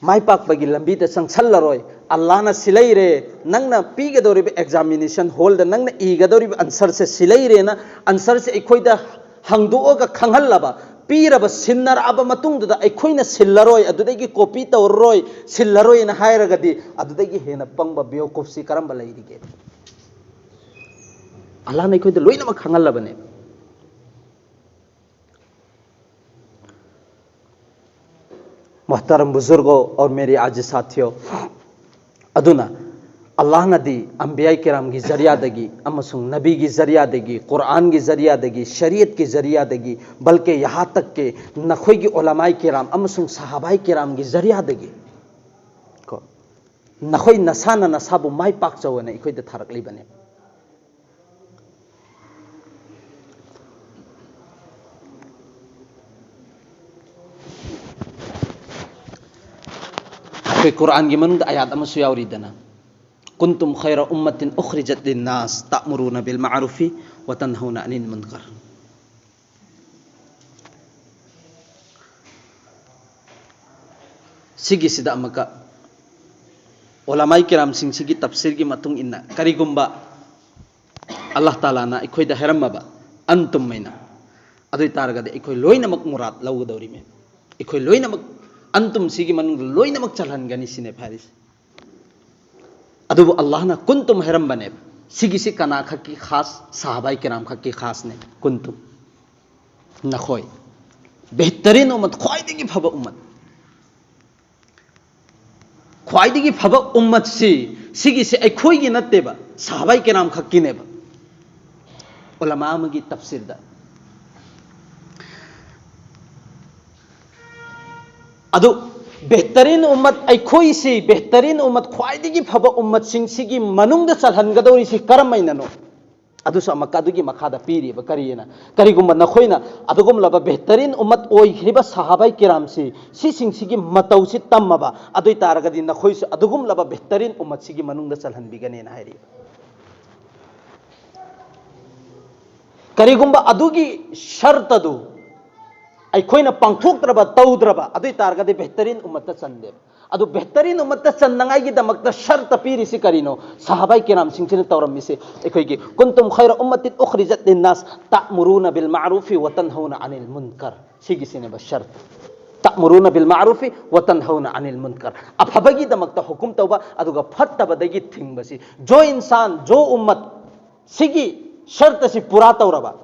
ꯃꯥꯏ ꯄꯥꯛꯄꯒꯤ ꯂꯝꯕꯤꯗ ꯆꯪꯁꯜꯂꯔꯣꯏ꯫ ꯑꯜꯂꯥꯍꯅ ꯁꯤ ꯂꯩꯔꯦ, ꯅꯪꯅ ꯄꯤꯒꯗꯧꯔꯤꯕ ꯑꯦꯛꯖꯥꯃꯤꯅꯦꯁꯟ ꯍꯣꯜꯗ ꯅꯪꯅ ꯏꯒꯗꯧꯔꯤꯕ ꯑꯟꯁꯔꯁꯦ ꯁꯤ ꯂꯩꯔꯦꯅ ꯑꯟꯁꯔꯁꯦ ꯑꯩꯈꯣꯏꯗ ꯍꯪꯗꯣꯛꯑꯒ ꯈꯪꯍꯜꯂꯕ, ꯄꯤꯔꯕ, ꯁꯤꯟꯅꯔꯛꯑꯕ ꯃꯇꯨꯡꯗꯨꯗ ꯑꯩꯈꯣꯏꯅ ꯁꯤꯜꯂꯔꯣꯏ, ꯑꯗꯨꯗꯒꯤ ꯀꯣꯄꯤ ꯇꯧꯔꯔꯣꯏ, ꯁꯤꯜꯂꯔꯣꯏꯅ ꯍꯥꯏꯔꯒꯗꯤ ꯑꯗꯨꯗꯒꯤ ꯍꯦꯟꯅ ꯄꯪꯕ ꯕꯦꯋꯀꯨꯐꯁꯤ ꯀꯔꯝꯕ ꯂꯩꯔꯤꯒꯦ? ꯑꯜꯂꯥꯍꯅ ꯑꯩꯈꯣꯏꯗ ꯂꯣꯏꯅꯃꯛ ꯈꯪꯍꯜꯂꯕꯅꯦ꯫ मोहतरम बुजुर्गों और मेरे अज़ीज़ साथियों, ꯑꯗꯨꯅ ꯑꯜꯂꯥꯍꯅꯗꯤ ꯑꯝꯕꯤꯌꯥꯏ ꯀꯤꯔꯥꯝꯒꯤ ꯖꯔꯤꯌꯥꯗꯒꯤ ꯑꯃꯁꯨꯡ ꯅꯕꯤꯒꯤ ꯖꯔꯤꯌꯥꯗꯒꯤ, ꯀꯨꯔꯥꯟꯒꯤ ꯖꯔꯤꯌꯥꯗꯒꯤ, ꯁꯔꯤꯌꯠꯀꯤ ꯖꯔꯤꯌꯥꯗꯒꯤ, ꯕꯜꯀꯦ ꯌꯍꯥ ꯇꯛꯀꯦ ꯅꯈꯣꯏꯒꯤ ꯎꯂꯃꯥꯏ ꯀꯤꯔꯥꯝ ꯑꯃꯁꯨꯡ ꯁꯍꯥꯕꯥꯏ ꯀꯤꯔꯥꯝꯒꯤ ꯖꯔꯤꯌꯥꯗꯒꯤ ꯀꯣ, ꯅꯈꯣꯏ ꯅꯁꯥꯅ ꯅꯁꯥꯕꯨ ꯃꯥꯏ ꯄꯥꯛꯆꯧꯑꯅ ꯑꯩꯈꯣꯏꯗ ꯊꯥꯔꯛꯂꯤꯕꯅꯦ꯫ ꯑꯩꯈꯣꯏ ꯀꯨꯔꯥꯟꯒꯤ ꯃꯅꯨꯡꯗ ꯑꯌꯥꯠ ꯑꯃꯁꯨ ꯌꯥꯎꯔꯤꯗꯅ, "ꯀꯨꯟꯇꯨꯝ ꯈꯩꯔ ꯎꯝꯃꯇꯤꯟ ꯎꯈ꯭ꯔꯤꯖꯠ ꯂꯤꯟꯅꯥꯁ ꯇꯥꯃꯨꯔꯨꯅ ꯕꯤꯜ ꯃꯥꯔꯨꯐꯤ ꯋ ꯇꯟꯍꯧꯅ ꯑꯅꯤꯜ ꯃꯨꯟꯀꯔ"꯫ ꯁꯤꯒꯤꯁꯤꯗ ꯑꯃꯨꯛꯀ ꯎꯂꯃꯥꯏ ꯀꯤꯔꯥꯝꯁꯤꯡꯁꯤꯒꯤ ꯇꯞꯁꯤꯔꯒꯤ ꯃꯇꯨꯡ ꯏꯟꯅ, ꯀꯔꯤꯒꯨꯝꯕ ꯑꯜꯂꯥꯍ ꯇꯥꯂꯥꯅ ꯑꯩꯈꯣꯏꯗ ꯍꯥꯏꯔꯝꯃꯕ, "ꯑꯟꯇꯨꯝ" ꯍꯥꯏꯅ, ꯑꯗꯨ ꯑꯣꯏ ꯇꯥꯔꯒꯗꯤ ꯑꯩꯈꯣꯏ ꯂꯣꯏꯅꯃꯛ ꯃꯨꯔꯥꯠ ꯂꯧꯒꯗꯧꯔꯤꯃꯦ꯫ ꯑꯩꯈꯣꯏ ꯂꯣꯏꯅꯃꯛ "ꯑꯟꯇꯨꯝ"ꯁꯤꯒꯤ ꯃꯅꯨꯡꯗ ꯂꯣꯏꯅꯃꯛ ꯆꯜꯍꯟꯒꯅꯤ ꯁꯤꯅꯦ ꯍꯥꯏꯔꯤꯁꯦ꯫ ꯑꯗꯨꯕꯨ ꯑꯜꯂꯥꯍꯅ "ꯀꯨꯟꯇꯨꯝ" ꯍꯥꯏꯔꯝꯕꯅꯦꯕ꯫ ꯁꯤꯒꯤꯁꯤ ꯀꯅꯥ ꯈꯛꯀꯤ ꯈꯥꯁ? ꯁꯍꯥꯕꯥꯏ ꯀꯤꯔꯥꯝ ꯈꯛꯀꯤ ꯈꯥꯁꯅꯦ꯫ "ꯀꯨꯟꯇꯨꯝ", ꯅꯈꯣꯏ꯫ ꯕꯦꯍꯇꯔꯤꯟ ꯎꯝꯃꯠ, ꯈ꯭ꯋꯥꯏꯗꯒꯤ ꯐꯕ ꯎꯝꯃꯠ꯫ ꯈ꯭ꯋꯥꯏꯗꯒꯤ ꯐꯕ ꯎꯝꯃꯠꯁꯤ, ꯁꯤꯒꯤꯁꯤ ꯑꯩꯈꯣꯏꯒꯤ ꯅꯠꯇꯦꯕ, ꯁꯍꯥꯕꯥꯏ ꯀꯤꯔꯥꯝ ꯈꯛꯀꯤꯅꯦꯕ꯫ ꯎꯂꯃꯥ ꯑꯃꯒꯤ ꯇꯞꯁꯤꯔꯗ꯫ ꯑꯗꯨ ꯕꯦꯍꯇꯔꯤꯟ ꯎꯝꯃꯠ, ꯑꯩꯈꯣꯏꯁꯤ ꯕꯦꯍꯇꯔꯤꯟ ꯎꯝꯃꯠ, ꯈ꯭ꯋꯥꯏꯗꯒꯤ ꯐꯕ ꯎꯝꯃꯠꯁꯤꯡꯁꯤꯒꯤ ꯃꯅꯨꯡꯗ ꯆꯜꯍꯟꯒꯗꯧꯔꯤꯁꯤ ꯀꯔꯝꯍꯥꯏꯅꯅꯣ? ꯑꯗꯨꯁꯨ ꯑꯃꯨꯛꯀ ꯑꯗꯨꯒꯤ ꯃꯈꯥꯗ ꯄꯤꯔꯤꯕ ꯀꯔꯤꯅ? ꯀꯔꯤꯒꯨꯝꯕ ꯅꯈꯣꯏꯅ ꯑꯗꯨꯒꯨꯝꯂꯕ ꯕꯦꯍꯇꯔꯤꯟ ꯎꯝꯃꯠ ꯑꯣꯏꯈ꯭ꯔꯤꯕ ꯁꯍꯥꯕꯥꯏ ꯀꯤꯔꯥꯝꯁꯤ, ꯁꯤꯁꯤꯡꯁꯤꯒꯤ ꯃꯇꯧꯁꯤ ꯇꯝꯃꯕ, ꯑꯗꯨ ꯑꯣꯏ ꯇꯥꯔꯒꯗꯤ ꯅꯈꯣꯏꯁꯨ ꯑꯗꯨꯒꯨꯝꯂꯕ ꯕꯦꯍꯇꯔꯤꯟ ꯎꯝꯃꯠꯁꯤꯒꯤ ꯃꯅꯨꯡꯗ ꯆꯜꯍꯟꯕꯤꯒꯅꯦꯅ ꯍꯥꯏꯔꯤꯕ꯫ ꯀꯔꯤꯒꯨꯝꯕ ꯑꯗꯨꯒꯤ ꯁꯔꯇꯗꯨ ꯑꯩꯈꯣꯏꯅ ꯄꯥꯡꯊꯣꯛꯇ꯭ꯔꯕ, ꯇꯧꯗ꯭ꯔꯕ, ꯑꯗꯨ ꯑꯣꯏ ꯇꯥꯔꯒꯗꯤ ꯕꯦꯍꯇꯔꯤꯟ ꯎꯝꯃꯠꯇ ꯆꯟꯗꯦꯕ꯫ ꯑꯗꯨ ꯕꯦꯍꯇꯔꯤꯟ ꯎꯝꯃꯠꯇ ꯆꯟꯅꯉꯥꯏꯒꯤꯗꯃꯛꯇ ꯁꯔꯇ ꯄꯤꯔꯤꯁꯤ ꯀꯔꯤꯅꯣ? ꯁꯍꯥꯕꯥꯏ ꯀꯤꯔꯥꯝꯁꯤꯡꯁꯤꯅ ꯇꯧꯔꯝꯃꯤꯁꯤ, ꯑꯩꯈꯣꯏꯒꯤ "ꯀꯨꯟꯇꯨꯝ ꯈꯩꯔ ꯎꯝꯃꯇꯤꯟ ꯎꯈ꯭ꯔꯤꯖꯠ ꯂꯤꯟꯅꯥꯁ ꯇꯥꯃꯨꯔꯨꯅ ꯕꯤꯜ ꯃꯥꯔꯨꯐꯤ ꯋ ꯇꯟꯍꯧꯅ ꯑꯅꯤꯜ ꯃꯨꯟꯀꯔ", ꯁꯤꯒꯤꯁꯤꯅꯦꯕ ꯁꯔꯇ꯫ "ꯇꯥꯃꯨꯔꯨꯅ ꯕꯤꯜ ꯃꯥꯔꯨꯐꯤ ꯋ ꯇꯟꯍꯧꯅ ꯑꯅꯤꯜ ꯃꯨꯟꯀꯔ", ꯑꯐꯕꯒꯤꯗꯃꯛꯇ ꯍꯨꯀꯨꯝ ꯇꯧꯕ ꯑꯗꯨꯒ ꯐꯠꯇꯕꯗꯒꯤ ꯊꯤꯡꯕꯁꯤ꯫ ꯖꯣ ꯏꯟꯁꯥꯟ, ꯖꯣ ꯎꯝꯃꯠ ꯁꯤꯒꯤ ꯁꯔꯇꯁꯤ ꯄꯨꯔꯥ ꯇꯧꯔꯕ,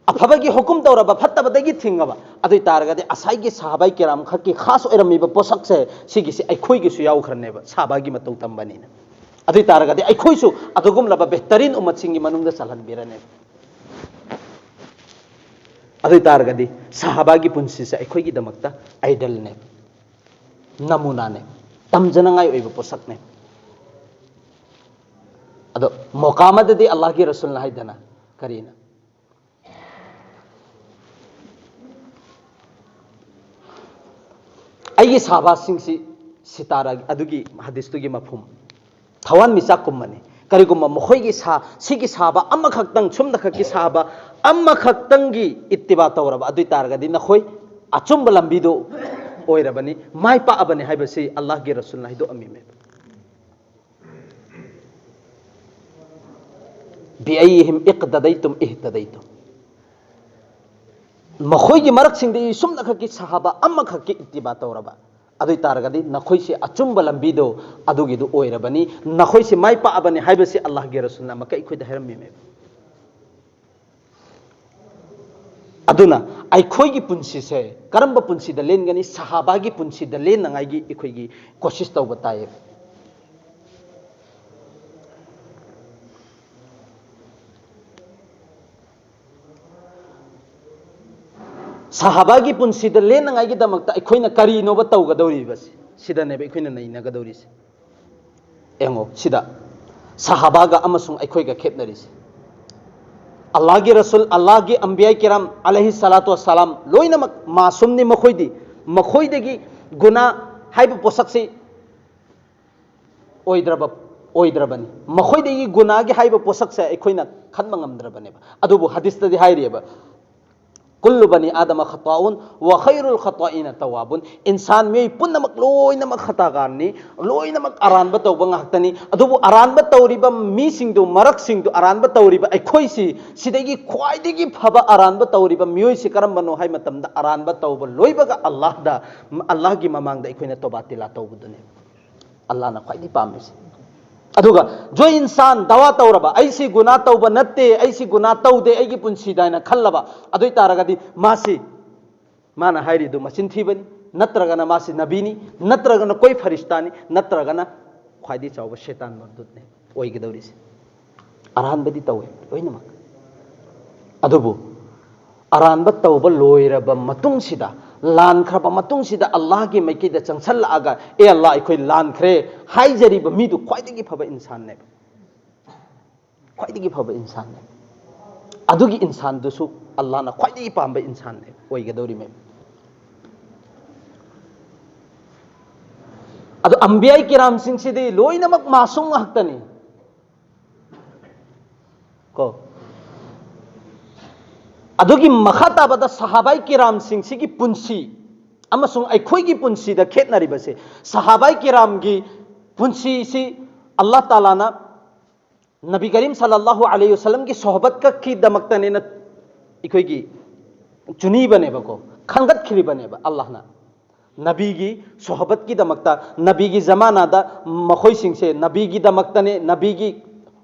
ꯑꯐꯕꯒꯤ ꯍꯨꯀꯨꯝ ꯇꯧꯔꯕ, ꯐꯠꯇꯕꯗꯒꯤ ꯊꯤꯡꯉꯕ, ꯑꯗꯨ ꯑꯣꯏ ꯇꯥꯔꯒꯗꯤ ꯉꯁꯥꯏꯒꯤ ꯁꯍꯥꯕꯥꯏ ꯀꯤꯔꯥꯝ ꯈꯛꯀꯤ ꯈꯥꯁ ꯑꯣꯏꯔꯝꯃꯤꯕ ꯄꯣꯠꯁꯛꯁꯦ ꯁꯤꯒꯤꯁꯤ ꯑꯩꯈꯣꯏꯒꯤꯁꯨ ꯌꯥꯎꯈ꯭ꯔꯅꯦꯕ, ꯁꯍꯥꯕꯥꯒꯤ ꯃꯇꯧ ꯇꯝꯕꯅꯤꯅ꯫ ꯑꯗꯨ ꯑꯣꯏ ꯇꯥꯔꯒꯗꯤ ꯑꯩꯈꯣꯏꯁꯨ ꯑꯗꯨꯒꯨꯝꯂꯕ ꯕꯦꯍꯇꯔꯤꯟ ꯎꯃꯠꯁꯤꯡꯒꯤ ꯃꯅꯨꯡꯗ ꯆꯜꯍꯟꯕꯤꯔꯅꯦꯕ꯫ ꯑꯗꯨ ꯑꯣꯏ ꯇꯥꯔꯒꯗꯤ ꯁꯍꯥꯕꯥꯒꯤ ꯄꯨꯟꯁꯤꯁꯦ ꯑꯩꯈꯣꯏꯒꯤꯗꯃꯛꯇ ꯑꯥꯏꯗꯜꯅꯦꯕ, ꯅꯃꯨꯅꯥꯅꯦꯕ, ꯇꯝꯖꯅꯉꯥꯏ ꯑꯣꯏꯕ ꯄꯣꯠꯁꯛꯅꯦꯕ꯫ ꯑꯗꯣ ꯃꯣꯀꯥ ꯑꯃꯗꯗꯤ ꯑꯜꯂꯥꯍꯒꯤ ꯔꯁꯨꯜꯅ ꯍꯥꯏꯗꯅ ꯀꯔꯤꯅ? ꯑꯩꯒꯤ ꯁꯍꯥꯕꯥꯁꯤꯡꯁꯤ ꯁꯤꯇꯥꯔꯥ ꯑꯗꯨꯒꯤ ꯍꯗꯤꯁꯇꯨꯒꯤ ꯃꯐꯍꯨꯝ ꯊꯋꯥꯟꯃꯤꯆꯥꯛꯀꯨꯝꯕꯅꯤ꯫ ꯀꯔꯤꯒꯨꯝꯕ ꯃꯈꯣꯏꯒꯤ ꯁꯥ-, ꯁꯤꯒꯤ ꯁꯍꯥꯕꯥ ꯑꯃꯈꯛꯇꯪ, ꯁꯨꯝꯅ ꯈꯛꯀꯤ ꯁꯍꯥꯕꯥ ꯑꯃꯈꯛꯇꯪꯒꯤ ꯏꯠꯇꯤꯕꯥ ꯇꯧꯔꯕ ꯑꯗꯨ ꯑꯣꯏ ꯇꯥꯔꯒꯗꯤ ꯅꯈꯣꯏ ꯑꯆꯨꯝꯕ ꯂꯝꯕꯤꯗꯨ ꯑꯣꯏꯔꯕꯅꯤ, ꯃꯥꯏ ꯄꯥꯛꯑꯕꯅꯤ ꯍꯥꯏꯕꯁꯤ ꯑꯜꯂꯥꯍꯒꯤ ꯔꯁꯨꯜꯅ ꯍꯥꯏꯗꯣꯛꯑꯝꯃꯤꯃꯦ꯫ بأيهم اقتديتم اهتديتم. ꯃꯈꯣꯏꯒꯤ ꯃꯔꯛꯁꯤꯡꯗꯒꯤ ꯁꯨꯝꯅꯈꯛꯀꯤ ꯁꯍꯥꯕꯥ ꯑꯃꯈꯛꯀꯤ ꯏꯠꯇꯤꯕꯥ ꯇꯧꯔꯕ ꯑꯗꯨ ꯑꯣꯏ ꯇꯥꯔꯒꯗꯤ ꯅꯈꯣꯏꯁꯦ ꯑꯆꯨꯝꯕ ꯂꯝꯕꯤꯗꯣ ꯑꯗꯨꯒꯤꯗꯨ ꯑꯣꯏꯔꯕꯅꯤ, ꯅꯈꯣꯏꯁꯦ ꯃꯥꯏ ꯄꯥꯛꯑꯕꯅꯤ ꯍꯥꯏꯕꯁꯤ ꯑꯜꯂꯥꯍꯒꯤ ꯔꯁꯨꯜꯅ ꯑꯃꯨꯛꯀ ꯑꯩꯈꯣꯏꯗ ꯍꯥꯏꯔꯝꯃꯤꯃꯦꯕ꯫ ꯑꯗꯨꯅ ꯑꯩꯈꯣꯏꯒꯤ ꯄꯨꯟꯁꯤꯁꯦ ꯀꯔꯝꯕ ꯄꯨꯟꯁꯤꯗ ꯂꯦꯟꯒꯅꯤ? ꯁꯍꯥꯕꯥꯒꯤ ꯄꯨꯟꯁꯤꯗ ꯂꯦꯟꯅꯉꯥꯏꯒꯤ ꯑꯩꯈꯣꯏꯒꯤ ꯀꯣꯁꯤꯁ ꯇꯧꯕ ꯇꯥꯏꯌꯦꯕ꯫ ꯁꯍꯥꯕꯥꯒꯤ ꯄꯨꯟꯁꯤꯗ ꯂꯦꯟꯅꯉꯥꯏꯒꯤꯗꯃꯛꯇ ꯑꯩꯈꯣꯏꯅ ꯀꯔꯤꯅꯣꯕ ꯇꯧꯒꯗꯧꯔꯤꯕꯁꯦ? ꯁꯤꯗꯅꯦꯕ ꯑꯩꯈꯣꯏꯅ ꯅꯩꯅꯒꯗꯧꯔꯤꯁꯦ꯫ ꯌꯦꯡꯉꯣ ꯁꯤꯗ, ꯁꯍꯥꯕꯥꯒ ꯑꯃꯁꯨꯡ ꯑꯩꯈꯣꯏꯒ ꯈꯦꯠꯅꯔꯤꯁꯦ꯫ ꯑꯜꯂꯥꯍꯒꯤ ꯔꯁꯨꯜ, ꯑꯜꯂꯥꯍꯒꯤ ꯑꯝꯕꯤꯌꯥ ꯀꯤꯔꯥꯝ ꯑꯂꯩꯍꯤ ꯁꯂꯥꯇꯨ ꯋꯁꯁꯂꯥꯝ ꯂꯣꯏꯅꯃꯛ ꯃꯥꯁꯨꯝꯅꯤ꯫ ꯃꯈꯣꯏꯗꯤ, ꯃꯈꯣꯏꯗꯒꯤ ꯒꯨꯅꯥ ꯍꯥꯏꯕ ꯄꯣꯠꯁꯛꯁꯤ ꯑꯣꯏꯗ꯭ꯔꯕ, ꯑꯣꯏꯗ꯭ꯔꯕꯅꯤ꯫ ꯃꯈꯣꯏꯗꯒꯤ ꯒꯨꯅꯥꯒꯤ ꯍꯥꯏꯕ ꯄꯣꯠꯁꯛꯁꯦ ꯑꯩꯈꯣꯏꯅ ꯈꯟꯕ ꯉꯝꯗ꯭ꯔꯕꯅꯦꯕ꯫ ꯑꯗꯨꯕꯨ ꯍꯗꯤꯁꯇꯗꯤ ꯍꯥꯏꯔꯤꯑꯕ, "كل بني آدم خطاء وخير الخطائين التوابون." ꯏꯟꯁꯥꯟ ꯃꯤꯑꯣꯏ ꯄꯨꯝꯅꯃꯛ ꯂꯣꯏꯅꯃꯛ ꯈꯇꯥꯒꯥꯔꯅꯤ, ꯂꯣꯏꯅꯃꯛ ꯑꯔꯥꯟꯕ ꯇꯧꯕ ꯉꯥꯛꯇꯅꯤ꯫ ꯑꯗꯨꯕꯨ ꯑꯔꯥꯟꯕ ꯇꯧꯔꯤꯕ ꯃꯤꯁꯤꯡꯗꯨ, ꯃꯔꯛꯁꯤꯡꯗꯨ, ꯑꯔꯥꯟꯕ ꯇꯧꯔꯤꯕ ꯑꯩꯈꯣꯏꯁꯤ, ꯁꯤꯗꯒꯤ ꯈ꯭ꯋꯥꯏꯗꯒꯤ ꯐꯕ ꯑꯔꯥꯟꯕ ꯇꯧꯔꯤꯕ ꯃꯤꯑꯣꯏꯁꯤ ꯀꯔꯝꯕꯅꯣ ꯍꯥꯏ ꯃꯇꯝꯗ, ꯑꯔꯥꯟꯕ ꯇꯧꯕ ꯂꯣꯏꯕꯒ ꯑꯜꯂꯥꯍꯗ, ꯑꯜꯂꯥꯍꯒꯤ ꯃꯃꯥꯡꯗ ꯑꯩꯈꯣꯏꯅ ꯇꯣꯕꯥ ꯇꯤꯂꯥ ꯇꯧꯕꯗꯨꯅꯤ꯫ ꯑꯜꯂꯥꯍꯅ ꯈ꯭ꯋꯥꯏꯗꯒꯤ ꯄꯥꯝꯃꯤꯁꯦ꯫ ꯑꯗꯨꯒ ꯖꯣ ꯏꯟꯁꯥꯟ ꯗꯋꯥ ꯇꯧꯔꯕ, "ꯑꯩꯁꯤ ꯒꯨꯅꯥ ꯇꯧꯕ ꯅꯠꯇꯦ, ꯑꯩꯁꯤ ꯒꯨꯅꯥ ꯇꯧꯗꯦ ꯑꯩꯒꯤ ꯄꯨꯟꯁꯤꯗ" ꯍꯥꯏꯅ ꯈꯜꯂꯕ, ꯑꯗꯨ ꯑꯣꯏ ꯇꯥꯔꯒꯗꯤ ꯃꯥꯁꯤ, ꯃꯥꯅ ꯍꯥꯏꯔꯤꯗꯨ ꯃꯆꯤꯟ ꯊꯤꯕꯅꯤ, ꯅꯠꯇ꯭ꯔꯒꯅ ꯃꯥꯁꯤ ꯅꯕꯤꯅꯤ, ꯅꯠꯇ꯭ꯔꯒꯅ ꯀꯣꯏ ꯐꯔꯤꯁꯇꯥꯅꯤ, ꯅꯠꯇ꯭ꯔꯒꯅ ꯈ꯭ꯋꯥꯏꯗꯒꯤ ꯆꯥꯎꯕ ꯁꯦꯇꯥꯟ ꯃꯔꯗꯨꯠꯅꯦ ꯑꯣꯏꯒꯗꯧꯔꯤꯁꯦ꯫ ꯑꯔꯥꯟꯕꯗꯤ ꯇꯧꯋꯦ ꯂꯣꯏꯅꯃꯛ꯫ ꯑꯗꯨꯕꯨ ꯑꯔꯥꯟꯕ ꯇꯧꯕ ꯂꯣꯏꯔꯕ ꯃꯇꯨꯡꯁꯤꯗ, ꯂꯥꯟꯈ꯭ꯔꯕ ꯃꯇꯨꯡꯁꯤꯗ ꯑꯜꯂꯥꯍꯒꯤ ꯃꯥꯏꯀꯩꯗ ꯆꯪꯁꯜꯂꯛꯑꯒ, "ꯑꯦ ꯑꯜꯂꯥꯍ, ꯑꯩꯈꯣꯏ ꯂꯥꯟꯈ꯭ꯔꯦ" ꯍꯥꯏꯖꯔꯤꯕ ꯃꯤꯗꯨ ꯈ꯭ꯋꯥꯏꯗꯒꯤ ꯐꯕ ꯏꯟꯁꯥꯟꯅꯦꯕ꯫ ꯈ꯭ꯋꯥꯏꯗꯒꯤ ꯐꯕ ꯏꯟꯁꯥꯟꯅꯦ꯫ ꯑꯗꯨꯒꯤ ꯏꯟꯁꯥꯟꯗꯨꯁꯨ ꯑꯜꯂꯥꯍꯅ ꯈ꯭ꯋꯥꯏꯗꯒꯤ ꯄꯥꯝꯕ ꯏꯟꯁꯥꯟꯅꯦ ꯑꯣꯏꯒꯗꯧꯔꯤꯃꯦꯕ꯫ ꯑꯗꯣ ꯑꯝꯕꯤꯌꯥꯏ ꯀꯤꯔꯥꯝꯁꯤꯡꯁꯤꯗꯤ ꯂꯣꯏꯅꯃꯛ ꯃꯥꯁꯨꯝ ꯉꯥꯛꯇꯅꯤ꯫ ꯀꯣ, ꯑꯗꯨꯒꯤ ꯃꯈꯥ ꯇꯥꯕꯗ ꯁꯍꯥꯕꯥꯏ ꯀꯤꯔꯥꯝꯁꯤꯡꯁꯤꯒꯤ ꯄꯨꯟꯁꯤ ꯑꯃꯁꯨꯡ ꯑꯩꯈꯣꯏꯒꯤ ꯄꯨꯟꯁꯤꯗ ꯈꯦꯠꯅꯔꯤꯕꯁꯦ, ꯁꯍꯥꯕꯥꯏ ꯀꯤꯔꯥꯝꯒꯤ ꯄꯨꯟꯁꯤꯁꯤ ꯑꯜꯂꯥꯍ ꯇꯥꯂꯥꯅ ꯅꯕꯤ ꯀꯔꯤꯝ ꯁꯜꯂꯜꯂꯥꯍꯨ ꯑꯂꯩꯍꯤ ꯋꯁꯜꯂꯝꯒꯤ ꯁꯣꯍꯕꯠ ꯀꯛꯈꯤꯗꯃꯛꯇꯅꯦꯅ ꯑꯩꯈꯣꯏꯒꯤ ꯆꯨꯅꯤꯕꯅꯦꯕꯀꯣ, ꯈꯟꯒꯠꯈ꯭ꯔꯤꯕꯅꯦꯕ ꯑꯜꯂꯥꯍꯅ꯫ ꯅꯕꯤꯒꯤ ꯁꯣꯍꯕꯠꯀꯤꯗꯃꯛꯇ, ꯅꯕꯤꯒꯤ ꯖꯃꯥꯅꯥꯗ ꯃꯈꯣꯏꯁꯤꯡꯁꯦ ꯅꯕꯤꯒꯤꯗꯃꯛꯇꯅꯦ, ꯅꯕꯤꯒꯤ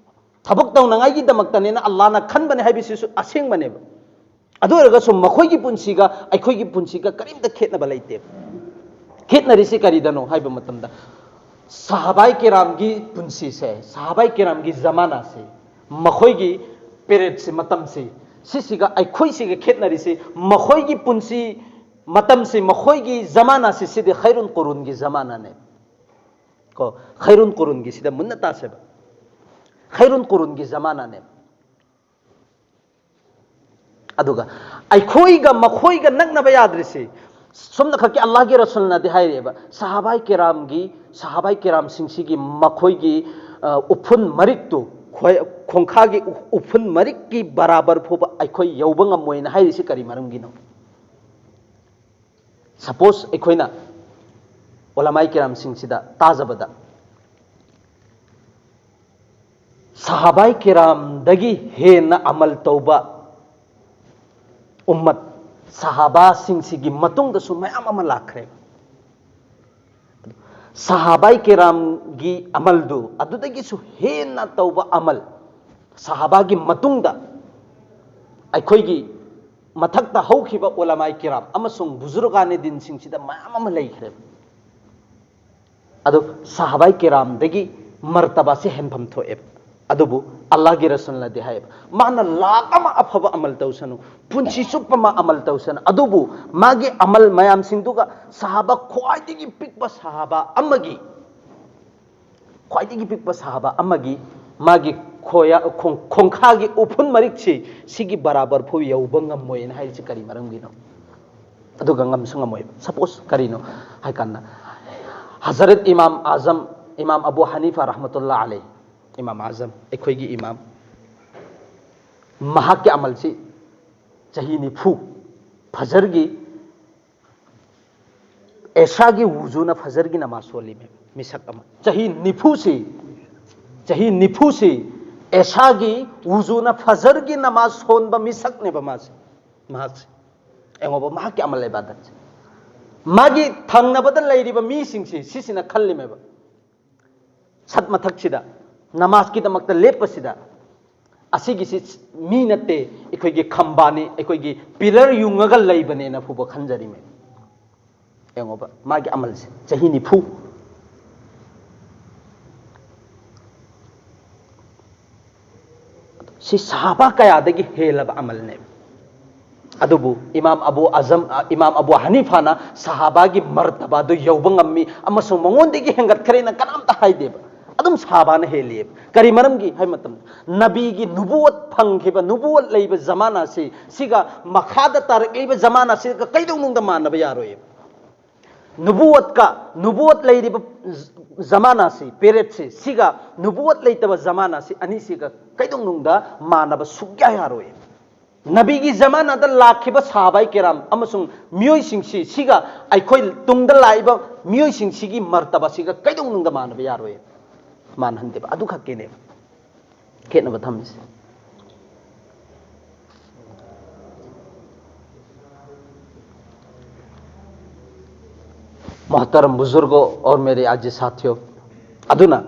ꯊꯕꯛ ꯇꯧꯅꯉꯥꯏꯒꯤꯗꯃꯛꯇꯅꯦꯅ ꯑꯜꯂꯥꯍꯅ ꯈꯟꯕꯅꯦ ꯍꯥꯏꯕꯁꯤꯁꯨ ꯑꯁꯦꯡꯕꯅꯦꯕ꯫ ꯑꯗꯨ ꯑꯣꯏꯔꯒꯁꯨ ꯃꯈꯣꯏꯒꯤ ꯄꯨꯟꯁꯤꯒ ꯑꯩꯈꯣꯏꯒꯤ ꯄꯨꯟꯁꯤꯒ ꯀꯔꯤꯝꯇ ꯈꯦꯠꯅꯕ ꯂꯩꯇꯦꯕ꯫ ꯈꯦꯠꯅꯔꯤꯁꯤ ꯀꯔꯤꯗꯅꯣ ꯍꯥꯏꯕ ꯃꯇꯝꯗ, ꯁꯍꯥꯕꯥꯏ ꯀꯤꯔꯥꯝꯒꯤ ꯄꯨꯟꯁꯤꯁꯦ, ꯁꯍꯥꯕꯥꯏ ꯀꯤꯔꯥꯝꯒꯤ ꯖꯃꯥꯅꯥꯁꯦ, ꯃꯈꯣꯏꯒꯤ ꯄꯦꯔꯦꯠꯁꯤ, ꯃꯇꯝꯁꯤ, ꯁꯤꯁꯤꯒ ꯑꯩꯈꯣꯏꯁꯤꯒ ꯈꯦꯠꯅꯔꯤꯁꯤ, ꯃꯈꯣꯏꯒꯤ ꯄꯨꯟꯁꯤ ꯃꯇꯝꯁꯤ, ꯃꯈꯣꯏꯒꯤ ꯖꯃꯥꯅꯥꯁꯤ, ꯁꯤꯗꯤ ꯈꯩꯔꯨꯟ ꯀꯨꯔꯨꯟꯒꯤ ꯖꯃꯥꯅꯥꯅꯦ꯫ ꯀꯣ, ꯈꯩꯔꯨꯟ ꯀꯨꯔꯨꯟꯒꯤꯁꯤꯗ ꯃꯨꯟꯅ ꯇꯥꯁꯦꯕ꯫ ꯈꯩꯔꯨꯟ ꯀꯨꯔꯨꯟꯒꯤ ꯖꯃꯥꯅꯥꯅꯦ꯫ ꯑꯗꯨꯒ ꯑꯩꯈꯣꯏꯒ ꯃꯈꯣꯏꯒ ꯅꯛꯅꯕ ꯌꯥꯗ꯭ꯔꯤꯁꯤ, ꯁꯣꯝꯗ ꯈꯛꯀꯤ ꯑꯜꯂꯥꯍꯒꯤ ꯔꯁꯨꯜꯅꯗꯤ ꯍꯥꯏꯔꯛꯑꯦꯕ, ꯁꯍꯥꯕꯥꯏ ꯀꯤꯔꯥꯝꯒꯤ, ꯁꯍꯥꯕꯥꯏ ꯀꯤꯔꯥꯝꯁꯤꯡꯁꯤꯒꯤ ꯃꯈꯣꯏꯒꯤ, ꯑ, ꯎꯐꯨꯟ ꯃꯔꯤꯛꯇꯨ, ꯈꯣꯏ-, ꯈꯣꯡꯈꯥꯒꯤ ꯎ-, ꯎꯐꯨꯟ ꯃꯔꯤꯛꯀꯤ ꯕꯔꯥꯕꯔ ꯐꯥꯎꯕ ꯑꯩꯈꯣꯏ ꯌꯧꯕ ꯉꯝꯃꯣꯏꯅ ꯍꯥꯏꯔꯤꯁꯤ ꯀꯔꯤ ꯃꯔꯝꯒꯤꯅꯣ? ꯁꯄꯣꯁ ꯑꯩꯈꯣꯏꯅ ꯎꯂꯃꯥꯏ ꯀꯤꯔꯥꯝꯁꯤꯡꯁꯤꯗ ꯇꯥꯖꯕꯗ, ꯁꯍꯥꯕꯥꯏ ꯀꯤꯔꯥꯝꯗꯒꯤ ꯍꯦꯟꯅ ꯑꯃꯜ ꯇꯧꯕ ꯎꯝꯃꯠ, ꯁꯍꯥꯕꯥꯁꯤꯡꯁꯤꯒꯤ ꯃꯇꯨꯡꯗꯁꯨ ꯃꯌꯥꯝ ꯑꯃ ꯂꯥꯛꯈ꯭ꯔꯦ꯫ ꯁꯍꯥꯕꯥꯏ ꯀꯤꯔꯥꯝꯒꯤ ꯑꯃꯜꯗꯨ ꯑꯗꯨꯗꯒꯤꯁꯨ ꯍꯦꯟꯅ ꯇꯧꯕ ꯑꯃꯜ, ꯁꯍꯥꯕꯥꯒꯤ ꯃꯇꯨꯡꯗ ꯑꯩꯈꯣꯏꯒꯤ ꯃꯊꯛꯇ ꯍꯧꯈꯤꯕ ꯎꯂꯃꯥꯏ ꯀꯤꯔꯥꯝ ꯑꯃꯁꯨꯡ ꯕꯨꯖꯨꯔꯒꯥꯅꯦ ꯗꯤꯟꯁꯤꯡꯁꯤꯗ ꯃꯌꯥꯝ ꯑꯃ ꯂꯩꯈ꯭ꯔꯦꯕ꯫ ꯑꯗꯨ ꯁꯍꯥꯕꯥꯏ ꯀꯤꯔꯥꯝꯗꯒꯤ ꯃꯔꯇꯕꯥꯁꯦ ꯍꯦꯟꯐꯝ ꯊꯣꯛꯑꯦꯕ꯫ ꯑꯗꯨꯕꯨ ꯑꯜꯂꯥꯍꯒꯤ ꯔꯁꯨꯜꯅꯗꯤ ꯍꯥꯏꯌꯦꯕ, ꯃꯥꯅ ꯂꯥꯛ ꯑꯃ ꯑꯐꯕ ꯑꯃꯜ ꯇꯧꯁꯅꯨ, ꯄꯨꯟꯁꯤ ꯆꯨꯞꯄ ꯃꯥ ꯑꯃꯜ ꯇꯧꯁꯅꯨ, ꯑꯗꯨꯕꯨ ꯃꯥꯒꯤ ꯑꯃꯜ ꯃꯌꯥꯝꯁꯤꯡꯗꯨꯒ ꯁꯍꯥꯕꯥ ꯈ꯭ꯋꯥꯏꯗꯒꯤ ꯄꯤꯛꯄ ꯁꯍꯥꯕꯥ ꯑꯃꯒꯤ, ꯈ꯭ꯋꯥꯏꯗꯒꯤ ꯄꯤꯛꯄ ꯁꯍꯥꯕꯥ ꯑꯃꯒꯤ ꯃꯥꯒꯤ ꯈꯣꯌꯥ-, ꯈꯣꯡ-, ꯈꯣꯡꯈꯥꯒꯤ ꯎꯐꯨꯟ ꯃꯔꯤꯛꯁꯤ ꯁꯤꯒꯤ ꯕꯔꯥꯕꯔ ꯐꯥꯎ ꯌꯧꯕ ꯉꯝꯃꯣꯏꯅ ꯍꯥꯏꯔꯤꯁꯤ ꯀꯔꯤ ꯃꯔꯝꯒꯤꯅꯣ? ꯑꯗꯨꯒ ꯉꯝꯁꯨ ꯉꯝꯃꯣꯏꯕ꯫ ꯁꯄꯣꯁ ꯀꯔꯤꯅꯣ ꯍꯥꯏ ꯀꯥꯟꯗ, ꯍꯖꯔꯠ ꯏꯃꯥꯝ ꯑꯥꯖꯝ, ꯏꯃꯥꯝ ꯑꯕꯨ ꯍꯅꯤꯐꯥ ꯔꯍꯃꯇꯨꯜꯂꯥ ꯑꯂꯩ, ꯏꯃꯥꯝ ꯑꯥꯖꯝ, ꯑꯩꯈꯣꯏꯒꯤ ꯏꯃꯥꯝ, ꯃꯍꯥꯛꯀꯤ ꯑꯃꯜꯁꯤ ꯆꯍꯤ ꯅꯤꯐꯨ, ꯐꯖꯔꯒꯤ, ꯑꯦꯁꯥꯒꯤ ꯋꯨꯖꯨꯅ ꯐꯖꯔꯒꯤ ꯅꯃꯥꯖ ꯁꯣꯜꯂꯤꯃꯦ꯫ ꯃꯤꯁꯛ ꯑꯃ ꯆꯍꯤ ꯅꯤꯐꯨꯁꯤ, ꯆꯍꯤ ꯅꯤꯐꯨꯁꯤ ꯑꯦꯁꯥꯒꯤ ꯋꯨꯖꯨꯅ ꯐꯖꯔꯒꯤ ꯅꯃꯥꯖ ꯁꯣꯟꯕ ꯃꯤꯁꯛꯅꯦꯕ ꯃꯥꯁꯦ, ꯃꯍꯥꯛꯁꯦ꯫ ꯌꯦꯡꯉꯣꯕ, ꯃꯍꯥꯛꯀꯤ ꯑꯃꯜ ꯏꯕꯥꯗꯠꯁꯦ꯫ ꯃꯥꯒꯤ ꯊꯪꯅꯕꯗ ꯂꯩꯔꯤꯕ ꯃꯤꯁꯤꯡꯁꯤ ꯁꯤꯁꯤꯅ ꯈꯜꯂꯤꯃꯦꯕ, ꯁꯠ ꯃꯊꯛꯁꯤꯗ ꯅꯃꯥꯖꯀꯤꯗꯃꯛꯇ ꯂꯦꯞꯄꯁꯤꯗ ꯑꯁꯤꯒꯤꯁꯤ ꯃꯤ ꯅꯠꯇꯦ, ꯑꯩꯈꯣꯏꯒꯤ ꯈꯝꯕꯥꯅꯤ, ꯑꯩꯈꯣꯏꯒꯤ ꯄꯤꯂꯔ ꯌꯨꯡꯉꯒ ꯂꯩꯕꯅꯦꯅ ꯐꯥꯎꯕ ꯈꯟꯖꯔꯤꯃꯦ꯫ ꯌꯦꯡꯉꯣꯕ, ꯃꯥꯒꯤ ꯑꯃꯜꯁꯦ ꯆꯍꯤ ꯅꯤꯐꯨ꯫ ꯁꯤ ꯁꯍꯥꯕꯥ ꯀꯌꯥꯗꯒꯤ ꯍꯦꯜꯂꯕ ꯑꯃꯜꯅꯦꯕ꯫ ꯑꯗꯨꯕꯨ ꯏꯃꯥꯝ ꯑꯕꯨ ꯑꯖꯝ, ꯏꯃꯥꯝ ꯑꯕꯨ ꯍꯅꯤꯐꯥꯅ ꯁꯍꯥꯕꯥꯒꯤ ꯃꯔꯇꯕꯥꯗꯨ ꯌꯧꯕ ꯉꯝꯃꯤ ꯑꯃꯁꯨꯡ ꯃꯉꯣꯟꯗꯒꯤ ꯍꯦꯟꯒꯠꯈ꯭ꯔꯦꯅ ꯀꯅꯥꯝꯇ ꯍꯥꯏꯗꯦꯕ꯫ ꯑꯗꯨꯝ ꯁꯍꯥꯕꯥꯅ ꯍꯦꯜꯂꯤꯑꯕ꯫ ꯀꯔꯤ ꯃꯔꯝꯒꯤ ꯍꯥꯏꯕ ꯃꯇꯝꯗ, ꯅꯕꯤꯒꯤ ꯅꯨꯕꯨꯋꯠ ꯐꯪꯈꯤꯕ, ꯅꯨꯕꯨꯋꯠ ꯂꯩꯕ ꯖꯃꯥꯅꯥꯁꯤ, ꯁꯤꯒ ꯃꯈꯥꯗ ꯇꯥꯔꯛꯂꯤꯕ ꯖꯃꯥꯅꯥꯁꯤꯒ ꯀꯩꯗꯧꯅꯨꯡꯗ ꯃꯥꯟꯅꯕ ꯌꯥꯔꯣꯏꯕ꯫ ꯅꯨꯕꯨꯋꯠꯀ, ꯅꯨꯕꯨꯋꯠ ꯂꯩꯔꯤꯕ ꯖꯃꯥꯅꯥꯁꯤ, ꯄꯦꯔꯦꯠꯁꯤ, ꯁꯤꯒ ꯅꯨꯕꯨꯋꯠ ꯂꯩꯇꯕ ꯖꯃꯥꯅꯥꯁꯤ ꯑꯅꯤꯁꯤꯒ ꯀꯩꯗꯧꯅꯨꯡꯗ ꯃꯥꯟꯅꯕ ꯁꯨꯛꯌꯥ ꯌꯥꯔꯣꯏ꯫ ꯅꯕꯤꯒꯤ ꯖꯃꯥꯅꯥꯗ ꯂꯥꯛꯈꯤꯕ ꯁꯍꯥꯕꯥꯏ ꯀꯤꯔꯥꯝ ꯑꯃꯁꯨꯡ ꯃꯤꯑꯣꯏꯁꯤꯡꯁꯤ, ꯁꯤꯒ ꯑꯩꯈꯣꯏ ꯇꯨꯡꯗ ꯂꯥꯛꯏꯕ ꯃꯤꯑꯣꯏꯁꯤꯡꯁꯤꯒꯤ ꯃꯔꯇꯕꯥꯁꯤꯒ ꯀꯩꯗꯧꯅꯨꯡꯗ ꯃꯥꯟꯅꯕ ꯌꯥꯔꯣꯏ꯫ ꯃꯥꯟꯅꯍꯟꯗꯦꯕ꯫ ꯑꯗꯨꯈꯛꯀꯤꯅꯦꯕ ꯈꯦꯠꯅꯕ ꯊꯝꯃꯤꯁꯦ꯫ मोहतरम बुजुर्गो और मेरे आजी साथियों, ꯑꯗꯨꯅ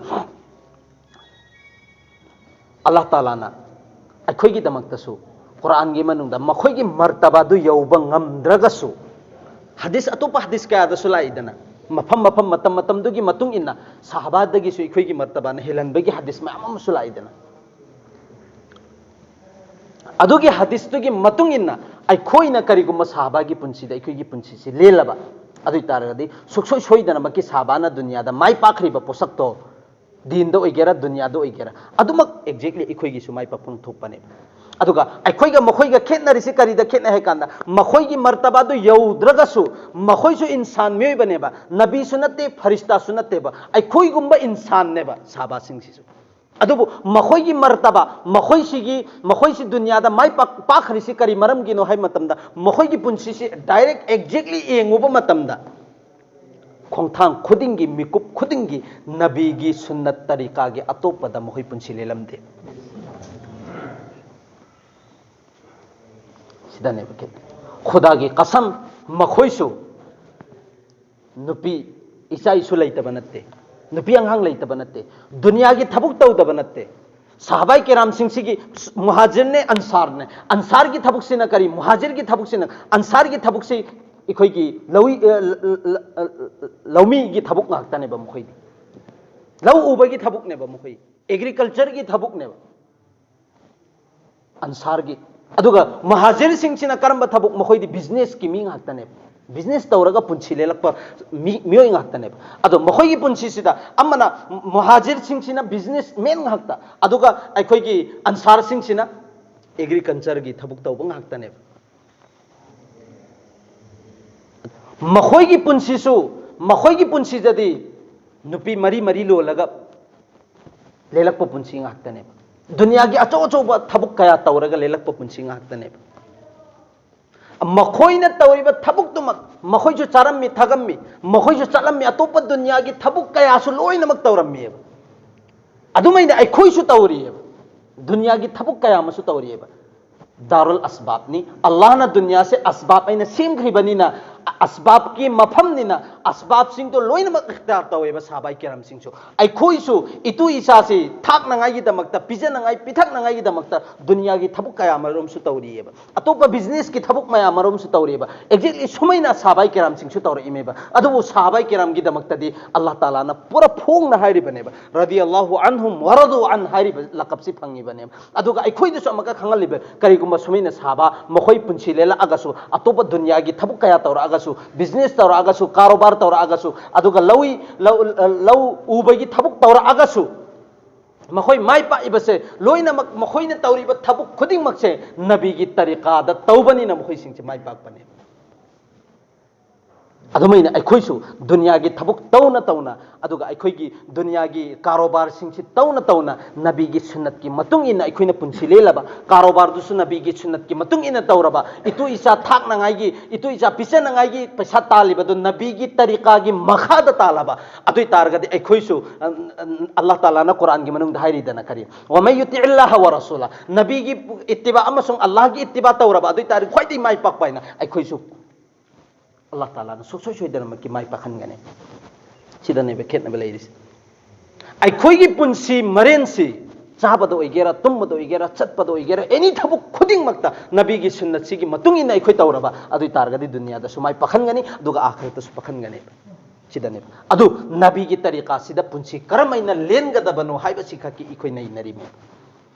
ꯑꯜꯂꯥꯍ ꯇꯥꯂꯥꯅ ꯑꯩꯈꯣꯏꯒꯤꯗꯃꯛꯇꯁꯨ ꯀꯨꯔꯥꯟꯒꯤ ꯃꯅꯨꯡꯗ ꯃꯈꯣꯏꯒꯤ ꯃꯔꯇꯕꯥꯗꯨ ꯌꯧꯕ ꯉꯝꯗ꯭ꯔꯒꯁꯨ, ꯍꯗꯤꯁ, ꯑꯇꯣꯞꯄ ꯍꯗꯤꯁ ꯀꯌꯥꯗꯁꯨ ꯂꯥꯛꯏꯗꯅ, ꯃꯐꯝ ꯃꯐꯝ, ꯃꯇꯝ ꯃꯇꯝꯗꯨꯒꯤ ꯃꯇꯨꯡ ꯏꯟꯅ ꯁꯍꯥꯕꯥꯗꯒꯤꯁꯨ ꯑꯩꯈꯣꯏꯒꯤ ꯃꯔꯇꯕꯥꯅ ꯍꯦꯜꯍꯟꯕꯒꯤ ꯍꯗꯤꯁ ꯃꯌꯥꯝ ꯑꯃꯁꯨ ꯂꯥꯛꯏꯗꯅ꯫ ꯑꯗꯨꯒꯤ ꯍꯗꯤꯁꯇꯨꯒꯤ ꯃꯇꯨꯡ ꯏꯟꯅ ꯑꯩꯈꯣꯏꯅ ꯀꯔꯤꯒꯨꯝꯕ ꯁꯍꯥꯕꯥꯒꯤ ꯄꯨꯟꯁꯤꯗ ꯑꯩꯈꯣꯏꯒꯤ ꯄꯨꯟꯁꯤꯁꯤ ꯂꯦꯜꯂꯕ, ꯑꯗꯨ ꯑꯣꯏ ꯇꯥꯔꯒꯗꯤ ꯁꯨꯡꯁꯣꯏ ꯁꯣꯏꯗꯅꯃꯛꯀꯤ ꯁꯍꯥꯕꯥꯅ ꯗꯨꯅꯤꯌꯥꯗ ꯃꯥꯏ ꯄꯥꯛꯈ꯭ꯔꯤꯕ ꯄꯣꯠꯁꯛꯇꯣ, ꯗꯤꯟꯗ ꯑꯣꯏꯒꯦꯔꯥ ꯗꯨꯅꯤꯌꯥꯗ ꯑꯣꯏꯒꯦꯔꯥ, ꯑꯗꯨꯃꯛ exactly ꯑꯩꯈꯣꯏꯒꯤꯁꯨ ꯃꯥꯏ ꯄꯥꯛꯐꯝ ꯊꯣꯛꯄꯅꯦꯕ꯫ ꯑꯗꯨꯒ ꯑꯩꯈꯣꯏꯒ ꯃꯈꯣꯏꯒ ꯈꯦꯠꯅꯔꯤꯁꯤ ꯀꯔꯤꯗ ꯈꯦꯠꯅꯩ ꯍꯥꯏ ꯀꯥꯟꯗ, ꯃꯈꯣꯏꯒꯤ ꯃꯔꯇꯕꯥꯗꯨ ꯌꯧꯗ꯭ꯔꯒꯁꯨ ꯃꯈꯣꯏꯁꯨ ꯏꯟꯁꯥꯟ ꯃꯤꯑꯣꯏꯕꯅꯦꯕ, ꯅꯕꯤꯁꯨ ꯅꯠꯇꯦ, ꯐꯔꯤꯁꯇꯥꯁꯨ ꯅꯠꯇꯦꯕ, ꯑꯩꯈꯣꯏꯒꯨꯝꯕ ꯏꯟꯁꯥꯟꯅꯦꯕ ꯁꯍꯥꯕꯥꯁꯤꯡꯁꯤꯁꯨ꯫ ꯑꯗꯨꯕꯨ ꯃꯈꯣꯏꯒꯤ ꯃꯔꯇꯕꯥ, ꯃꯈꯣꯏꯁꯤꯒꯤ, ꯃꯈꯣꯏꯁꯤ ꯗꯨꯅꯤꯌꯥꯗ ꯃꯥꯏ ꯄꯥꯛ-, ꯄꯥꯛꯈ꯭ꯔꯤꯁꯤ ꯀꯔꯤ ꯃꯔꯝꯒꯤꯅꯣ ꯍꯥꯏꯕ ꯃꯇꯝꯗ, ꯃꯈꯣꯏꯒꯤ ꯄꯨꯟꯁꯤꯁꯤ direct exactly ꯌꯦꯡꯉꯨꯕ ꯃꯇꯝꯗ, ꯈꯣꯡꯊꯥꯡ ꯈꯨꯗꯤꯡꯒꯤ, ꯃꯤꯀꯨꯞ ꯈꯨꯗꯤꯡꯒꯤ ꯅꯕꯤꯒꯤ ꯁꯨꯟꯅꯠ ꯇꯔꯤꯀꯥꯒꯤ ꯑꯇꯣꯞꯄꯗ ꯃꯈꯣꯏ ꯄꯨꯟꯁꯤ ꯂꯦꯜꯂꯝꯗꯦ꯫ ꯁꯤꯗꯅꯦꯕ ꯈꯦꯠꯅꯩ꯫ ꯈꯨꯗꯥꯒꯤ ꯀꯁꯝ, ꯃꯈꯣꯏꯁꯨ ꯅꯨꯄꯤ ꯏꯆꯥ ꯏꯁꯨ ꯂꯩꯇꯕ ꯅꯠꯇꯦ, ꯅꯨꯄꯤ ꯑꯉꯥꯡ ꯂꯩꯇꯕ ꯅꯠꯇꯦ, ꯗꯨꯅꯤꯌꯥꯒꯤ ꯊꯕꯛ ꯇꯧꯗꯕ ꯅꯠꯇꯦ꯫ ꯁꯍꯥꯕꯥꯏ ꯀꯦꯔꯥꯝꯁꯤꯡꯁꯤꯒꯤ, ꯃꯨꯍꯥꯖꯤꯔꯅꯦ, ꯑꯟꯁꯥꯔꯅꯦ, ꯑꯟꯁꯥꯔꯒꯤ ꯊꯕꯛꯁꯤꯅ ꯀꯔꯤ? ꯃꯨꯍꯥꯖꯤꯔꯒꯤ ꯊꯕꯛꯁꯤꯅ, ꯑꯟꯁꯥꯔꯒꯤ ꯊꯕꯛꯁꯤ ꯑꯩꯈꯣꯏꯒꯤ ꯂꯧꯏ-, ꯑ, ꯂ-, ꯂ-, ꯑ, ꯂꯧꯃꯤꯒꯤ ꯊꯕꯛ ꯉꯥꯛꯇꯅꯦꯕ ꯃꯈꯣꯏꯗꯤ꯫ ꯂꯧ ꯎꯕꯒꯤ ꯊꯕꯛꯅꯦꯕ ꯃꯈꯣꯏ, ꯑꯦꯒ꯭ꯔꯤꯀꯜꯆꯔꯒꯤ ꯊꯕꯛꯅꯦꯕ ꯑꯟꯁꯥꯔꯒꯤ꯫ ꯑꯗꯨꯒ ꯃꯨꯍꯥꯖꯤꯔꯁꯤꯡꯁꯤꯅ ꯀꯔꯝꯕ ꯊꯕꯛ? ꯃꯈꯣꯏꯗꯤ ꯕꯤꯖꯤꯅꯦꯁꯀꯤ ꯃꯤ ꯉꯥꯛꯇꯅꯦꯕ, ꯕꯤꯖꯤꯅꯦꯁ ꯇꯧꯔꯒ ꯄꯨꯟꯁꯤ ꯂꯦꯜꯂꯛꯄ ꯃꯤ-, ꯃꯤꯑꯣꯏ ꯉꯥꯛꯇꯅꯦꯕ꯫ ꯑꯗꯣ ꯃꯈꯣꯏꯒꯤ ꯄꯨꯟꯁꯤꯁꯤꯗ ꯑꯃꯅ, ꯃꯨꯍꯥꯖꯤꯔꯁꯤꯡꯁꯤꯅ ꯕꯤꯖꯤꯅꯦꯁ ꯃꯦꯟ ꯉꯥꯛꯇ, ꯑꯗꯨꯒ ꯑꯩꯈꯣꯏꯒꯤ ꯑꯟꯁꯥꯔꯁꯤꯡꯁꯤꯅ ꯑꯦꯒ꯭ꯔꯤꯀꯜꯆꯔꯒꯤ ꯊꯕꯛ ꯇꯧꯕ ꯉꯥꯛꯇꯅꯦꯕ꯫ ꯃꯈꯣꯏꯒꯤ ꯄꯨꯟꯁꯤꯁꯨ, ꯃꯈꯣꯏꯒꯤ ꯄꯨꯟꯁꯤꯗꯗꯤ ꯅꯨꯄꯤ ꯃꯔꯤ ꯃꯔꯤ ꯂꯣꯜꯂꯒ ꯂꯦꯜꯂꯛꯄ ꯄꯨꯟꯁꯤ ꯉꯥꯛꯇꯅꯦꯕ꯫ ꯗꯨꯅꯤꯌꯥꯒꯤ ꯑꯆꯧ ꯑꯆꯧꯕ ꯊꯕꯛ ꯀꯌꯥ ꯇꯧꯔꯒ ꯂꯦꯜꯂꯛꯄ ꯄꯨꯟꯁꯤ ꯉꯥꯛꯇꯅꯦꯕ꯫ ꯃꯈꯣꯏꯅ ꯇꯧꯔꯤꯕ ꯊꯕꯛꯇꯨꯃꯛ, ꯃꯈꯣꯏꯁꯨ ꯆꯥꯔꯝꯃꯤ, ꯊꯛꯑꯝꯃꯤ, ꯃꯈꯣꯏꯁꯨ ꯆꯠꯂꯝꯃꯤ, ꯑꯇꯣꯞꯄ ꯗꯨꯅꯤꯌꯥꯒꯤ ꯊꯕꯛ ꯀꯌꯥꯁꯨ ꯂꯣꯏꯅꯃꯛ ꯇꯧꯔꯝꯃꯤꯑꯕ꯫ ꯑꯗꯨꯃꯥꯏꯅ ꯑꯩꯈꯣꯏꯁꯨ ꯇꯧꯔꯤꯑꯕ, ꯗꯨꯅꯤꯌꯥꯒꯤ ꯊꯕꯛ ꯀꯌꯥ ꯑꯃꯁꯨ ꯇꯧꯔꯤꯑꯕ꯫ ꯗꯥꯔꯨꯜ ꯑꯁꯕꯥꯕꯅꯤ, ꯑꯜꯂꯥꯍꯅ ꯗꯨꯅꯤꯌꯥꯁꯦ ꯑꯁꯕꯥꯕ ꯑꯩꯅ ꯁꯦꯝꯈ꯭ꯔꯤꯕꯅꯤꯅ, ꯑꯁꯕꯥꯕꯀꯤ ꯃꯐꯝꯅꯤꯅ, ꯑꯁꯕꯥꯕꯁꯤꯡꯗꯣ ꯂꯣꯏꯅꯃꯛ ꯏꯈꯇꯤꯌꯥꯔ ꯇꯧꯋꯦꯕ ꯁꯍꯥꯕꯥꯏ ꯀꯤꯔꯥꯝꯁꯤꯡꯁꯨ꯫ ꯑꯩꯈꯣꯏꯁꯨ ꯏꯇꯨ ꯏꯆꯥꯁꯤ ꯊꯥꯛꯅꯉꯥꯏꯒꯤꯗꯃꯛꯇ, ꯄꯤꯖꯅꯉꯥꯏ ꯄꯤꯊꯛꯅꯉꯥꯏꯒꯤꯗꯃꯛꯇ ꯗꯨꯅꯤꯌꯥꯒꯤ ꯊꯕꯛ ꯀꯌꯥ ꯃꯔꯨꯝꯁꯨ ꯇꯧꯔꯤꯑꯕ, ꯑꯇꯣꯞꯄ ꯕꯤꯖꯤꯅꯦꯁꯀꯤ ꯊꯕꯛ ꯃꯌꯥꯝ ꯃꯔꯨꯝꯁꯨ ꯇꯧꯔꯤꯑꯕ꯫ ꯑꯦꯛꯖꯦꯛꯂꯤ ꯁꯨꯃꯥꯏꯅ ꯁꯍꯥꯕꯥꯏ ꯀꯤꯔꯥꯝꯁꯤꯡꯁꯨ ꯇꯧꯔꯛꯏꯃꯦꯕ꯫ ꯑꯗꯨꯕꯨ ꯁꯍꯥꯕꯥꯏ ꯀꯤꯔꯥꯝꯒꯤꯗꯃꯛꯇꯗꯤ ꯑꯜꯂꯥꯍ ꯇꯥꯂꯥꯅ ꯄꯨꯔꯥ ꯐꯣꯡꯅ ꯍꯥꯏꯔꯤꯕꯅꯦꯕ, ꯔꯗꯤꯌꯜꯂꯥꯍꯨ ꯑꯟꯍꯨꯝ ꯋꯔꯗꯨ ꯑꯟ ꯍꯥꯏꯔꯤꯕ ꯂꯀꯞꯁꯤ ꯐꯪꯉꯤꯕꯅꯦꯕ꯫ ꯑꯗꯨꯒ ꯑꯩꯈꯣꯏꯗꯁꯨ ꯑꯃꯨꯛꯀ ꯈꯪꯍꯜꯂꯤꯕ, ꯀꯔꯤꯒꯨꯝꯕ ꯁꯨꯃꯥꯏꯅ ꯁꯍꯥꯕꯥ ꯃꯈꯣꯏ ꯄꯨꯟꯁꯤ ꯂꯦꯜꯂꯛꯑꯒꯁꯨ, ꯑꯇꯣꯞꯄ ꯗꯨꯅꯤꯌꯥꯒꯤ ꯊꯕꯛ ꯀꯌꯥ ꯇꯧꯔꯛꯑꯒꯁꯨ, ꯕꯤꯖꯤꯅꯦꯁ ꯇꯧꯔꯛꯑꯒꯁꯨ, ꯀꯥꯔꯣꯕꯥꯔ ꯇꯧꯔꯛꯑꯒꯁꯨ, ꯑꯗꯨꯒ ꯂꯧꯏ ꯂꯧ, ꯂꯧ ꯎꯕꯒꯤ ꯊꯕꯛ ꯇꯧꯔꯛꯑꯒꯁꯨ, ꯃꯈꯣꯏ ꯃꯥꯏ ꯄꯥꯛꯏꯕꯁꯦ ꯂꯣꯏꯅꯃꯛ ꯃꯈꯣꯏꯅ ꯇꯧꯔꯤꯕ ꯊꯕꯛ ꯈꯨꯗꯤꯡꯃꯛꯁꯦ ꯅꯕꯤꯒꯤ ꯇꯔꯤꯀꯥꯗ ꯇꯧꯕꯅꯤꯅ ꯃꯈꯣꯏꯁꯤꯡꯁꯦ ꯃꯥꯏ ꯄꯥꯛꯄꯅꯦ꯫ ꯑꯗꯨꯃꯥꯏꯅ ꯑꯩꯈꯣꯏꯁꯨ ꯗꯨꯅꯤꯌꯥꯒꯤ ꯊꯕꯛ ꯇꯧꯅ ꯇꯧꯅ, ꯑꯗꯨꯒ ꯑꯩꯈꯣꯏꯒꯤ ꯗꯨꯅꯤꯌꯥꯒꯤ ꯀꯥꯔꯣꯕꯥꯔꯁꯤꯡꯁꯤ ꯇꯧꯅ ꯇꯧꯅ ꯅꯕꯤꯒꯤ ꯁꯨꯟꯅꯠꯀꯤ ꯃꯇꯨꯡ ꯏꯟꯅ ꯑꯩꯈꯣꯏꯅ ꯄꯨꯟꯁꯤ ꯂꯦꯜꯂꯕ, ꯀꯥꯔꯣꯕꯥꯔꯗꯨꯁꯨ ꯅꯕꯤꯒꯤ ꯁꯨꯟꯅꯠꯀꯤ ꯃꯇꯨꯡ ꯏꯟꯅ ꯇꯧꯔꯕ, ꯏꯇꯨ ꯏꯆꯥ ꯊꯥꯛꯅꯉꯥꯏꯒꯤ, ꯏꯇꯨ ꯏꯆꯥ ꯄꯤꯖꯅꯉꯥꯏꯒꯤ ꯄꯩꯁꯥ ꯇꯥꯜꯂꯤꯕꯗꯨ ꯅꯕꯤꯒꯤ ꯇꯔꯤꯀꯥꯒꯤ ꯃꯈꯥꯗ ꯇꯥꯜꯂꯕ, ꯑꯗꯨ ꯑꯣꯏ ꯇꯥꯔꯒꯗꯤ ꯑꯩꯈꯣꯏꯁꯨ, ꯑ, ꯑ, ꯑꯜꯂꯥꯍ ꯇꯥꯂꯥꯅ ꯀꯨꯔꯥꯟꯒꯤ ꯃꯅꯨꯡꯗ ꯍꯥꯏꯔꯤꯗꯅ ꯀꯔꯤ? "ꯋꯃꯟ ꯌꯨꯇꯤꯏꯜꯂꯥꯍ ꯋꯔꯁꯨꯂꯥ", ꯅꯕꯤꯒꯤ ꯏꯠꯇꯤꯕꯥ ꯑꯃꯁꯨꯡ ꯑꯜꯂꯥꯍꯒꯤ ꯏꯠꯇꯤꯕꯥ ꯇꯧꯔꯕ, ꯑꯗꯨ ꯑꯣꯏ ꯇꯥꯔꯗꯤ ꯈ꯭ꯋꯥꯏꯗꯒꯤ ꯃꯥꯏ ꯄꯥꯛꯄ ꯍꯥꯏꯅ ꯑꯩꯈꯣꯏꯁꯨ ꯑꯜꯂꯥꯍ ꯇꯥꯂꯥꯅ ꯁꯨꯡꯁꯣꯏ ꯁꯣꯏꯗꯅꯃꯛꯀꯤ ꯃꯥꯏ ꯄꯥꯛꯍꯟꯒꯅꯤ꯫ ꯁꯤꯗꯅꯦꯕ ꯈꯦꯠꯅꯕ ꯂꯩꯔꯤꯁꯦ꯫ ꯑꯩꯈꯣꯏꯒꯤ ꯄꯨꯟꯁꯤ ꯃꯔꯦꯟꯁꯤ ꯆꯥꯕꯗ ꯑꯣꯏꯒꯦꯔꯥ, ꯇꯨꯝꯕꯗ ꯑꯣꯏꯒꯦꯔꯥ, ꯆꯠꯄꯗ ꯑꯣꯏꯒꯦꯔꯥ, ꯑꯦꯅꯤ ꯊꯕꯛ ꯈꯨꯗꯤꯡꯃꯛꯇ ꯅꯕꯤꯒꯤ ꯁꯨꯟꯅꯠꯁꯤꯒꯤ ꯃꯇꯨꯡ ꯏꯟꯅ ꯑꯩꯈꯣꯏ ꯇꯧꯔꯕ, ꯑꯗꯨ ꯑꯣꯏ ꯇꯥꯔꯒꯗꯤ ꯗꯨꯅꯤꯌꯥꯗꯁꯨ ꯃꯥꯏ ꯄꯥꯛꯍꯟꯒꯅꯤ, ꯑꯗꯨꯒ ꯑꯥꯈꯤꯔꯠꯇꯁꯨ ꯄꯥꯛꯍꯟꯒꯅꯤ꯫ ꯁꯤꯗꯅꯦꯕ꯫ ꯑꯗꯨ ꯅꯕꯤꯒꯤ ꯇꯔꯤꯀꯥꯁꯤꯗ ꯄꯨꯟꯁꯤ ꯀꯔꯝꯍꯥꯏꯅ ꯂꯦꯟꯒꯗꯕꯅꯣ ꯍꯥꯏꯕꯁꯤ ꯈꯛꯀꯤ ꯑꯩꯈꯣꯏ ꯅꯩꯅꯔꯤꯕꯅꯤ꯫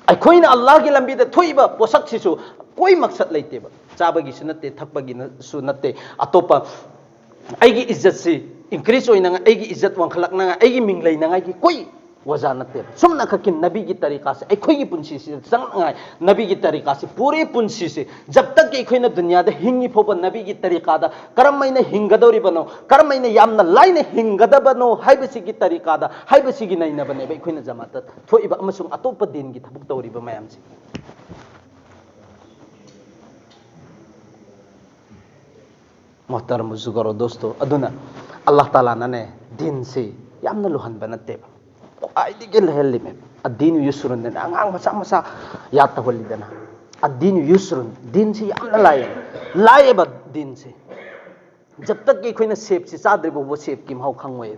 ꯑꯩꯈꯣꯏꯅ ꯑꯜꯂꯥꯍꯒꯤ ꯂꯝꯕꯤꯗ ꯊꯣꯛꯏꯕ ꯄꯣꯠꯁꯛꯁꯤꯁꯨ ꯀꯣꯏ ꯃꯛꯁꯠ ꯂꯩꯇꯦꯕ꯫ ꯆꯥꯕꯒꯤꯁꯨ ꯅꯠꯇꯦ, ꯊꯛꯄꯒꯤꯁꯨ ꯅꯠꯇꯦ, ꯑꯇꯣꯞꯄ ꯑꯩꯒꯤ ꯏꯖꯠꯁꯤ ꯏꯟꯀ꯭ꯔꯤꯖ ꯑꯣꯏꯅꯉꯥꯏ, ꯑꯩꯒꯤ ꯏꯖꯠ ꯋꯥꯡꯈꯠꯂꯛꯅꯉꯥꯏ, ꯑꯩꯒꯤ ꯃꯤꯡ ꯂꯩꯅꯉꯥꯏꯒꯤ ꯀꯣꯏ ꯋꯖꯥ ꯅꯠꯇꯦꯕ꯫ ꯁꯨꯝꯅ ꯈꯛꯀꯤ ꯅꯕꯤꯒꯤ ꯇꯔꯤꯀꯥꯁꯦ ꯑꯩꯈꯣꯏꯒꯤ ꯄꯨꯟꯁꯤꯁꯤꯗ ꯆꯪꯉꯛꯅꯉꯥꯏ, ꯅꯕꯤꯒꯤ ꯇꯔꯤꯀꯥꯁꯦ ꯄꯨꯔꯦ ꯄꯨꯟꯁꯤꯁꯦ ꯖꯕ ꯇꯛꯀꯤ ꯑꯩꯈꯣꯏꯅ ꯗꯨꯅꯤꯌꯥꯗ ꯍꯤꯡꯉꯤ ꯐꯥꯎꯕ ꯅꯕꯤꯒꯤ ꯇꯔꯤꯀꯥꯗ ꯀꯔꯝꯍꯥꯏꯅ ꯍꯤꯡꯒꯗꯧꯔꯤꯕꯅꯣ, ꯀꯔꯝꯍꯥꯏꯅ ꯌꯥꯝꯅ ꯂꯥꯏꯅ ꯍꯤꯡꯒꯗꯕꯅꯣ ꯍꯥꯏꯕꯁꯤꯒꯤ ꯇꯔꯤꯀꯥꯗ, ꯍꯥꯏꯕꯁꯤꯒꯤ ꯅꯩꯅꯕꯅꯦꯕ ꯑꯩꯈꯣꯏꯅ ꯖꯃꯥꯠꯇ ꯊꯣꯛꯏꯕ ꯑꯃꯁꯨꯡ ꯑꯇꯣꯞꯄ ꯗꯤꯟꯒꯤ ꯊꯕꯛ ꯇꯧꯔꯤꯕ ꯃꯌꯥꯝꯁꯦ꯫ ꯃꯣꯍꯇꯔꯝ ꯕꯨꯖꯨꯔꯒ ꯑꯣꯔ ꯗꯣꯁꯇꯣ, ꯑꯗꯨꯅ ꯑꯜꯂꯥꯍ ꯇꯥꯂꯥꯅꯅꯦ ꯗꯤꯟꯁꯤ ꯌꯥꯝꯅ ꯂꯨꯍꯟꯕ ꯅꯠꯇꯦꯕ, ꯈ꯭ꯋꯥꯏꯗꯒꯤ ꯂꯥꯏꯍꯜꯂꯤꯃꯦꯕ꯫ ꯑꯗꯤꯅꯨ ꯌꯨꯁꯔꯨꯟꯗꯅ ꯑꯉꯥꯡ ꯃꯆꯥ ꯃꯆꯥ ꯌꯥꯗ ꯇꯧꯍꯜꯂꯤꯗꯅ꯫ ꯑꯗꯤꯅꯨ ꯌꯨꯁꯔꯨꯟ, ꯗꯤꯟꯁꯤ ꯌꯥꯝꯅ ꯂꯥꯏꯌꯦ, ꯂꯥꯏꯌꯦꯕ ꯗꯤꯟꯁꯤ꯫ ꯖꯕ ꯇꯛꯀꯤ ꯑꯩꯈꯣꯏꯅ ꯁꯦꯞꯁꯤ ꯆꯥꯗ꯭ꯔꯤ ꯐꯥꯎꯕ ꯁꯦꯞꯀꯤ ꯃꯍꯥꯎ ꯈꯪꯉꯣꯏ꯫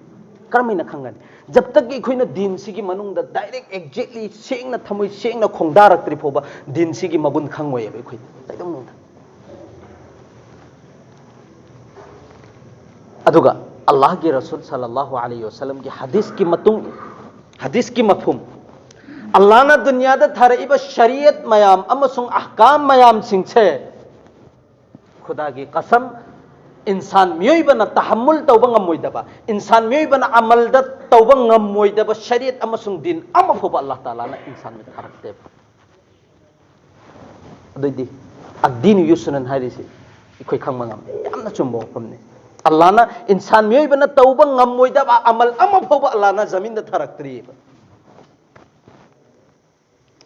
ꯀꯔꯝꯍꯥꯏꯅ ꯈꯪꯒꯅꯤ? ꯖꯕ ꯇꯛꯀꯤ ꯑꯩꯈꯣꯏꯅ ꯗꯤꯟꯁꯤꯒꯤ ꯃꯅꯨꯡꯗ ꯗꯥꯏꯔꯦꯛ ꯑꯦꯛꯖꯦꯛꯂꯤ ꯁꯦꯡꯅ ꯊꯃꯣꯏ ꯁꯦꯡꯅ ꯈꯣꯡꯗꯥꯔꯛꯇ꯭ꯔꯤ ꯐꯥꯎꯕ ꯗꯤꯟꯁꯤꯒꯤ ꯃꯒꯨꯟ ꯈꯪꯉꯣꯏꯕ ꯑꯩꯈꯣꯏꯗ ꯀꯩꯗꯧꯅꯨꯡꯗ꯫ ꯑꯗꯨꯒ ꯑꯜꯂꯥꯍꯒꯤ ꯔꯁꯨꯜ ꯁꯜꯂꯜꯂꯥꯍꯨ ꯑꯂꯩꯍꯤ ꯋꯁꯜꯂꯝꯒꯤ ꯍꯗꯤꯁꯀꯤ ꯃꯇꯨꯡ, ꯍꯗꯤꯁꯀꯤ ꯃꯐꯍꯨꯝ, ꯑꯜꯂꯥꯍꯅ ꯗꯨꯅꯤꯌꯥꯗ ꯊꯥꯔꯛꯏꯕ ꯁꯔꯤꯌꯠ ꯃꯌꯥꯝ ꯑꯃꯁꯨꯡ ꯑꯍꯀꯥꯝ ꯃꯌꯥꯝꯁꯤꯡꯁꯦ, ꯈꯨꯗꯥꯒꯤ ꯀꯁꯝ, ꯏꯟꯁꯥꯟ ꯃꯤꯑꯣꯏꯕꯅ ꯇꯍꯝꯃꯨꯜ ꯇꯧꯕ ꯉꯝꯃꯣꯏꯗꯕ, ꯏꯟꯁꯥꯟ ꯃꯤꯑꯣꯏꯕꯅ ꯑꯃꯜꯗ ꯇꯧꯕ ꯉꯝꯃꯣꯏꯗꯕ ꯁꯔꯤꯌꯠ ꯑꯃꯁꯨꯡ ꯗꯤꯟ ꯑꯃ ꯐꯥꯎꯕ ꯑꯜꯂꯥꯍ ꯇꯥꯂꯥꯅ ꯏꯟꯁꯥꯟꯗ ꯊꯥꯔꯛꯇꯦꯕ꯫ ꯑꯗꯨꯏꯗꯤ ꯑꯗꯤꯅꯨ ꯌꯨꯁꯨꯅꯟ ꯍꯥꯏꯔꯤꯁꯤ ꯑꯩꯈꯣꯏ ꯈꯪꯕ ꯉꯝꯃꯤ꯫ ꯌꯥꯝꯅ ꯆꯨꯝꯕ ꯋꯥꯐꯝꯅꯤ꯫ ꯑꯜꯂꯥꯍꯅ ꯏꯟꯁꯥꯟ ꯃꯤꯑꯣꯏꯕꯅ ꯇꯧꯕ ꯉꯝꯃꯣꯏꯗꯕ ꯑꯃꯜ ꯑꯃ ꯐꯥꯎꯕ ꯑꯜꯂꯥꯍꯅ ꯖꯃꯤꯟꯗ ꯊꯥꯔꯛꯇ꯭ꯔꯤꯑꯕ꯫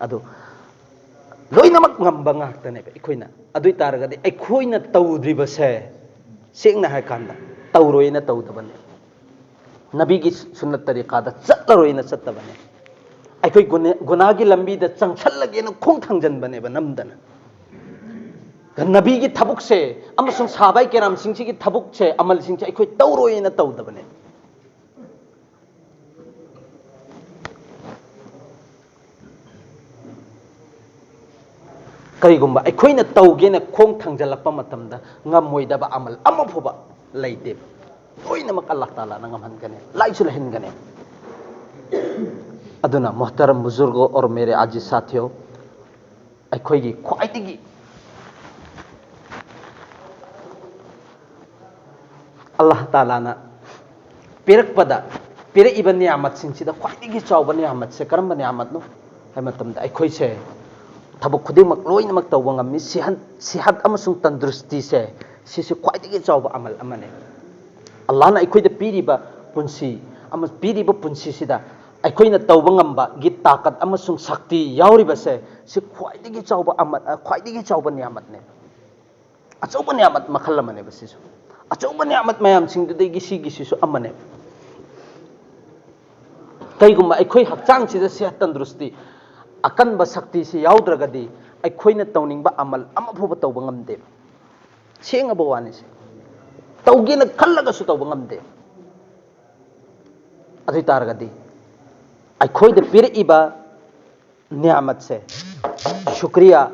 ꯑꯗꯨ ꯂꯣꯏꯅꯃꯛ ꯉꯝꯕ ꯉꯥꯛꯇꯅꯦꯕ ꯑꯩꯈꯣꯏꯅ꯫ ꯑꯗꯨ ꯑꯣꯏ ꯇꯥꯔꯒꯗꯤ ꯑꯩꯈꯣꯏꯅ ꯇꯧꯗ꯭ꯔꯤꯕꯁꯦ, ꯁꯦꯡꯅ ꯍꯥꯏꯔꯀꯥꯟꯗ, ꯇꯧꯔꯣꯏꯅ ꯇꯧꯗꯕꯅꯦ꯫ ꯅꯕꯤꯒꯤ ꯁꯨꯟꯅꯠ ꯇꯔꯤꯀꯥꯗ ꯆꯠꯂꯔꯣꯏꯅ ꯆꯠꯇꯕꯅꯦ꯫ ꯑꯩꯈꯣꯏ ꯒꯨꯅꯦ-, ꯒꯨꯅꯥꯒꯤ ꯂꯝꯕꯤꯗ ꯆꯪꯁꯜꯂꯒꯦꯅ ꯈꯣꯡ ꯊꯥꯡꯖꯟꯕꯅꯦꯕ ꯅꯝꯗꯅ꯫ ꯅꯕꯤꯒꯤ ꯊꯕꯛꯁꯦ ꯑꯃꯁꯨꯡ ꯁꯥꯕꯥꯏ ꯀꯦꯔꯥꯝꯁꯤꯡꯁꯤꯒꯤ ꯊꯕꯛꯁꯦ, ꯑꯃꯜꯁꯤꯡꯁꯦ ꯑꯩꯈꯣꯏ ꯇꯧꯔꯣꯏꯅ ꯇꯧꯗꯕꯅꯦ꯫ ꯀꯔꯤꯒꯨꯝꯕ ꯑꯩꯈꯣꯏꯅ ꯇꯧꯒꯦꯅ ꯈꯣꯡ ꯊꯥꯡꯖꯜꯂꯛꯄ ꯃꯇꯝꯗ ꯉꯝꯃꯣꯏꯗꯕ ꯑꯃꯜ ꯑꯃ ꯐꯥꯎꯕ ꯂꯩꯇꯦꯕ꯫ ꯂꯣꯏꯅꯃꯛ ꯑꯜꯂꯥꯍ ꯇꯥꯂꯥꯅ ꯉꯝꯍꯟꯒꯅꯤ, ꯂꯥꯏꯁꯨ ꯂꯩꯍꯟꯒꯅꯤ꯫ ꯑꯗꯨꯅ ꯃꯣꯍꯇꯔꯝ ꯕꯨꯖꯨꯔꯒꯣ ꯑꯣꯔ ꯃꯦꯔꯦ ꯑꯖꯤꯖ ꯁꯥꯊꯤꯌꯣ, ꯑꯩꯈꯣꯏꯒꯤ ꯈ꯭ꯋꯥꯏꯗꯒꯤ ꯑꯜꯂꯥꯍ ꯇꯥꯂꯥꯅ ꯄꯤꯔꯛꯄꯗ, ꯄꯤꯔꯛꯏꯕ ꯅꯤꯌꯥꯃꯠꯁꯤꯡꯁꯤꯗ ꯈ꯭ꯋꯥꯏꯗꯒꯤ ꯆꯥꯎꯕ ꯅꯤꯌꯥꯃꯠꯁꯦ ꯀꯔꯝꯕ ꯅꯤꯌꯥꯃꯠꯅꯣ ꯍꯥꯏꯕ ꯃꯇꯝꯗ, ꯑꯩꯈꯣꯏꯁꯦ ꯊꯕꯛ ꯈꯨꯗꯤꯡꯃꯛ ꯂꯣꯏꯅꯃꯛ ꯇꯧꯕ ꯉꯝꯃꯤ꯫ ꯁꯤꯍꯟ-, ꯁꯤꯍꯠ ꯑꯃꯁꯨꯡ ꯇꯟꯗ꯭ꯔꯨꯁꯇꯤꯁꯦ, ꯁꯤꯁꯦ ꯈ꯭ꯋꯥꯏꯗꯒꯤ ꯆꯥꯎꯕ ꯑꯃꯜ ꯑꯃꯅꯦ꯫ ꯑꯜꯂꯥꯍꯅ ꯑꯩꯈꯣꯏꯗ ꯄꯤꯔꯤꯕ ꯄꯨꯟꯁꯤ ꯑꯃ, ꯄꯤꯔꯤꯕ ꯄꯨꯟꯁꯤꯁꯤꯗ ꯑꯩꯈꯣꯏꯅ ꯇꯧꯕ ꯉꯝꯕꯒꯤ ꯇꯥꯀꯠ ꯑꯃꯁꯨꯡ ꯁꯛꯇꯤ ꯌꯥꯎꯔꯤꯕꯁꯦ, ꯁꯤ ꯈ꯭ꯋꯥꯏꯗꯒꯤ ꯆꯥꯎꯕ ꯑꯃ, ꯈ꯭ꯋꯥꯏꯗꯒꯤ ꯆꯥꯎꯕ ꯅꯤꯌꯥꯃꯠꯅꯦ꯫ ꯑꯆꯧꯕ ꯅꯤꯌꯥꯃꯠ ꯃꯈꯜ ꯑꯃꯅꯦꯕ ꯁꯤꯁꯨ꯫ ꯑꯆꯧꯕ ꯅꯤꯌꯥꯃꯠ ꯃꯌꯥꯝꯁꯤꯡꯗꯨꯗꯒꯤ ꯁꯤꯒꯤꯁꯤꯁꯨ ꯑꯃꯅꯦꯕ꯫ ꯀꯩꯒꯨꯝꯕ ꯑꯩꯈꯣꯏ ꯍꯛꯆꯥꯡꯁꯤꯗ ꯁꯦꯍꯠ ꯇꯟꯗ꯭ꯔꯨꯁꯇꯤ, ꯑꯀꯟꯕ ꯁꯛꯇꯤꯁꯤ ꯌꯥꯎꯗ꯭ꯔꯒꯗꯤ ꯑꯩꯈꯣꯏꯅ ꯇꯧꯅꯤꯡꯕ ꯑꯃꯜ ꯑꯃ ꯐꯥꯎꯕ ꯇꯧꯕ ꯉꯝꯗꯦꯕ꯫ ꯁꯦꯡꯉꯕ ꯋꯥꯅꯤꯁꯦ꯫ ꯇꯧꯒꯦꯅ ꯈꯜꯂꯒꯁꯨ ꯇꯧꯕ ꯉꯝꯗꯦ꯫ ꯑꯗꯨ ꯑꯣꯏ ꯇꯥꯔꯒꯗꯤ ꯑꯩꯈꯣꯏꯗ ꯄꯤꯔꯛꯏꯕ ꯅꯤꯌꯥꯃꯠꯁꯦ ꯁꯨꯀ꯭ꯔꯤꯌꯥ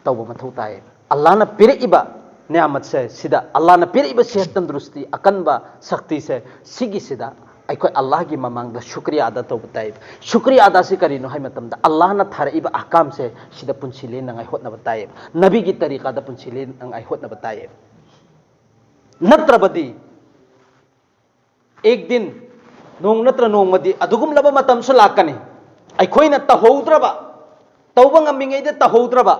ꯇꯧꯕ ꯃꯊꯧ ꯇꯥꯏ꯫ ꯑꯜꯂꯥꯍꯅ ꯄꯤꯔꯛꯏꯕ ꯅꯤꯌꯥꯃꯠꯁꯦ ꯁꯤꯗ, ꯑꯜꯂꯥꯍꯅ ꯄꯤꯔꯛꯏꯕ ꯁꯦꯍꯠ, ꯇꯟꯗꯨꯔꯨꯁꯇꯤ, ꯑꯀꯟꯕ ꯁꯛꯇꯤꯁꯦ, ꯁꯤꯒꯤꯁꯤꯗ ꯑꯩꯈꯣꯏ ꯑꯜꯂꯥꯍꯒꯤ ꯃꯃꯥꯡꯗ ꯁꯨꯀ꯭ꯔꯤꯌꯥ ꯑꯗꯥ ꯇꯧꯕ ꯇꯥꯏ꯫ ꯁꯨꯀ꯭ꯔꯤꯌꯥ ꯑꯗꯥꯁꯤ ꯀꯔꯤꯅꯣ ꯍꯥꯏ ꯃꯇꯝꯗ, ꯑꯜꯂꯥꯍꯅ ꯊꯥꯔꯛꯏꯕ ꯑꯍꯀꯥꯝꯁꯦ ꯁꯤꯗ ꯄꯨꯟꯁꯤ ꯂꯦꯟꯅꯉꯥꯏ ꯍꯣꯠꯅꯕ ꯇꯥꯏꯌꯦꯕ, ꯅꯕꯤꯒꯤ ꯇꯔꯤꯀꯥꯗ ꯄꯨꯟꯁꯤ ꯂꯦꯟꯅꯉꯥꯏ ꯍꯣꯠꯅꯕ ꯇꯥꯏꯌꯦꯕ꯫ ꯅꯠꯇ꯭ꯔꯕꯗꯤ ꯑꯦꯛ ꯗꯤꯟ, ꯅꯣꯡ ꯅꯠꯇ꯭ꯔ ꯅꯣꯡꯃꯗꯤ ꯑꯗꯨꯒꯨꯝꯂꯕ ꯃꯇꯝꯁꯨ ꯂꯥꯛꯀꯅꯤ, ꯑꯩꯈꯣꯏꯅ ꯇꯧꯍꯧꯗ꯭ꯔꯕ, ꯇꯧꯕ ꯉꯝꯃꯤꯉꯩꯗ ꯇꯧꯍꯧꯗ꯭ꯔꯕ꯫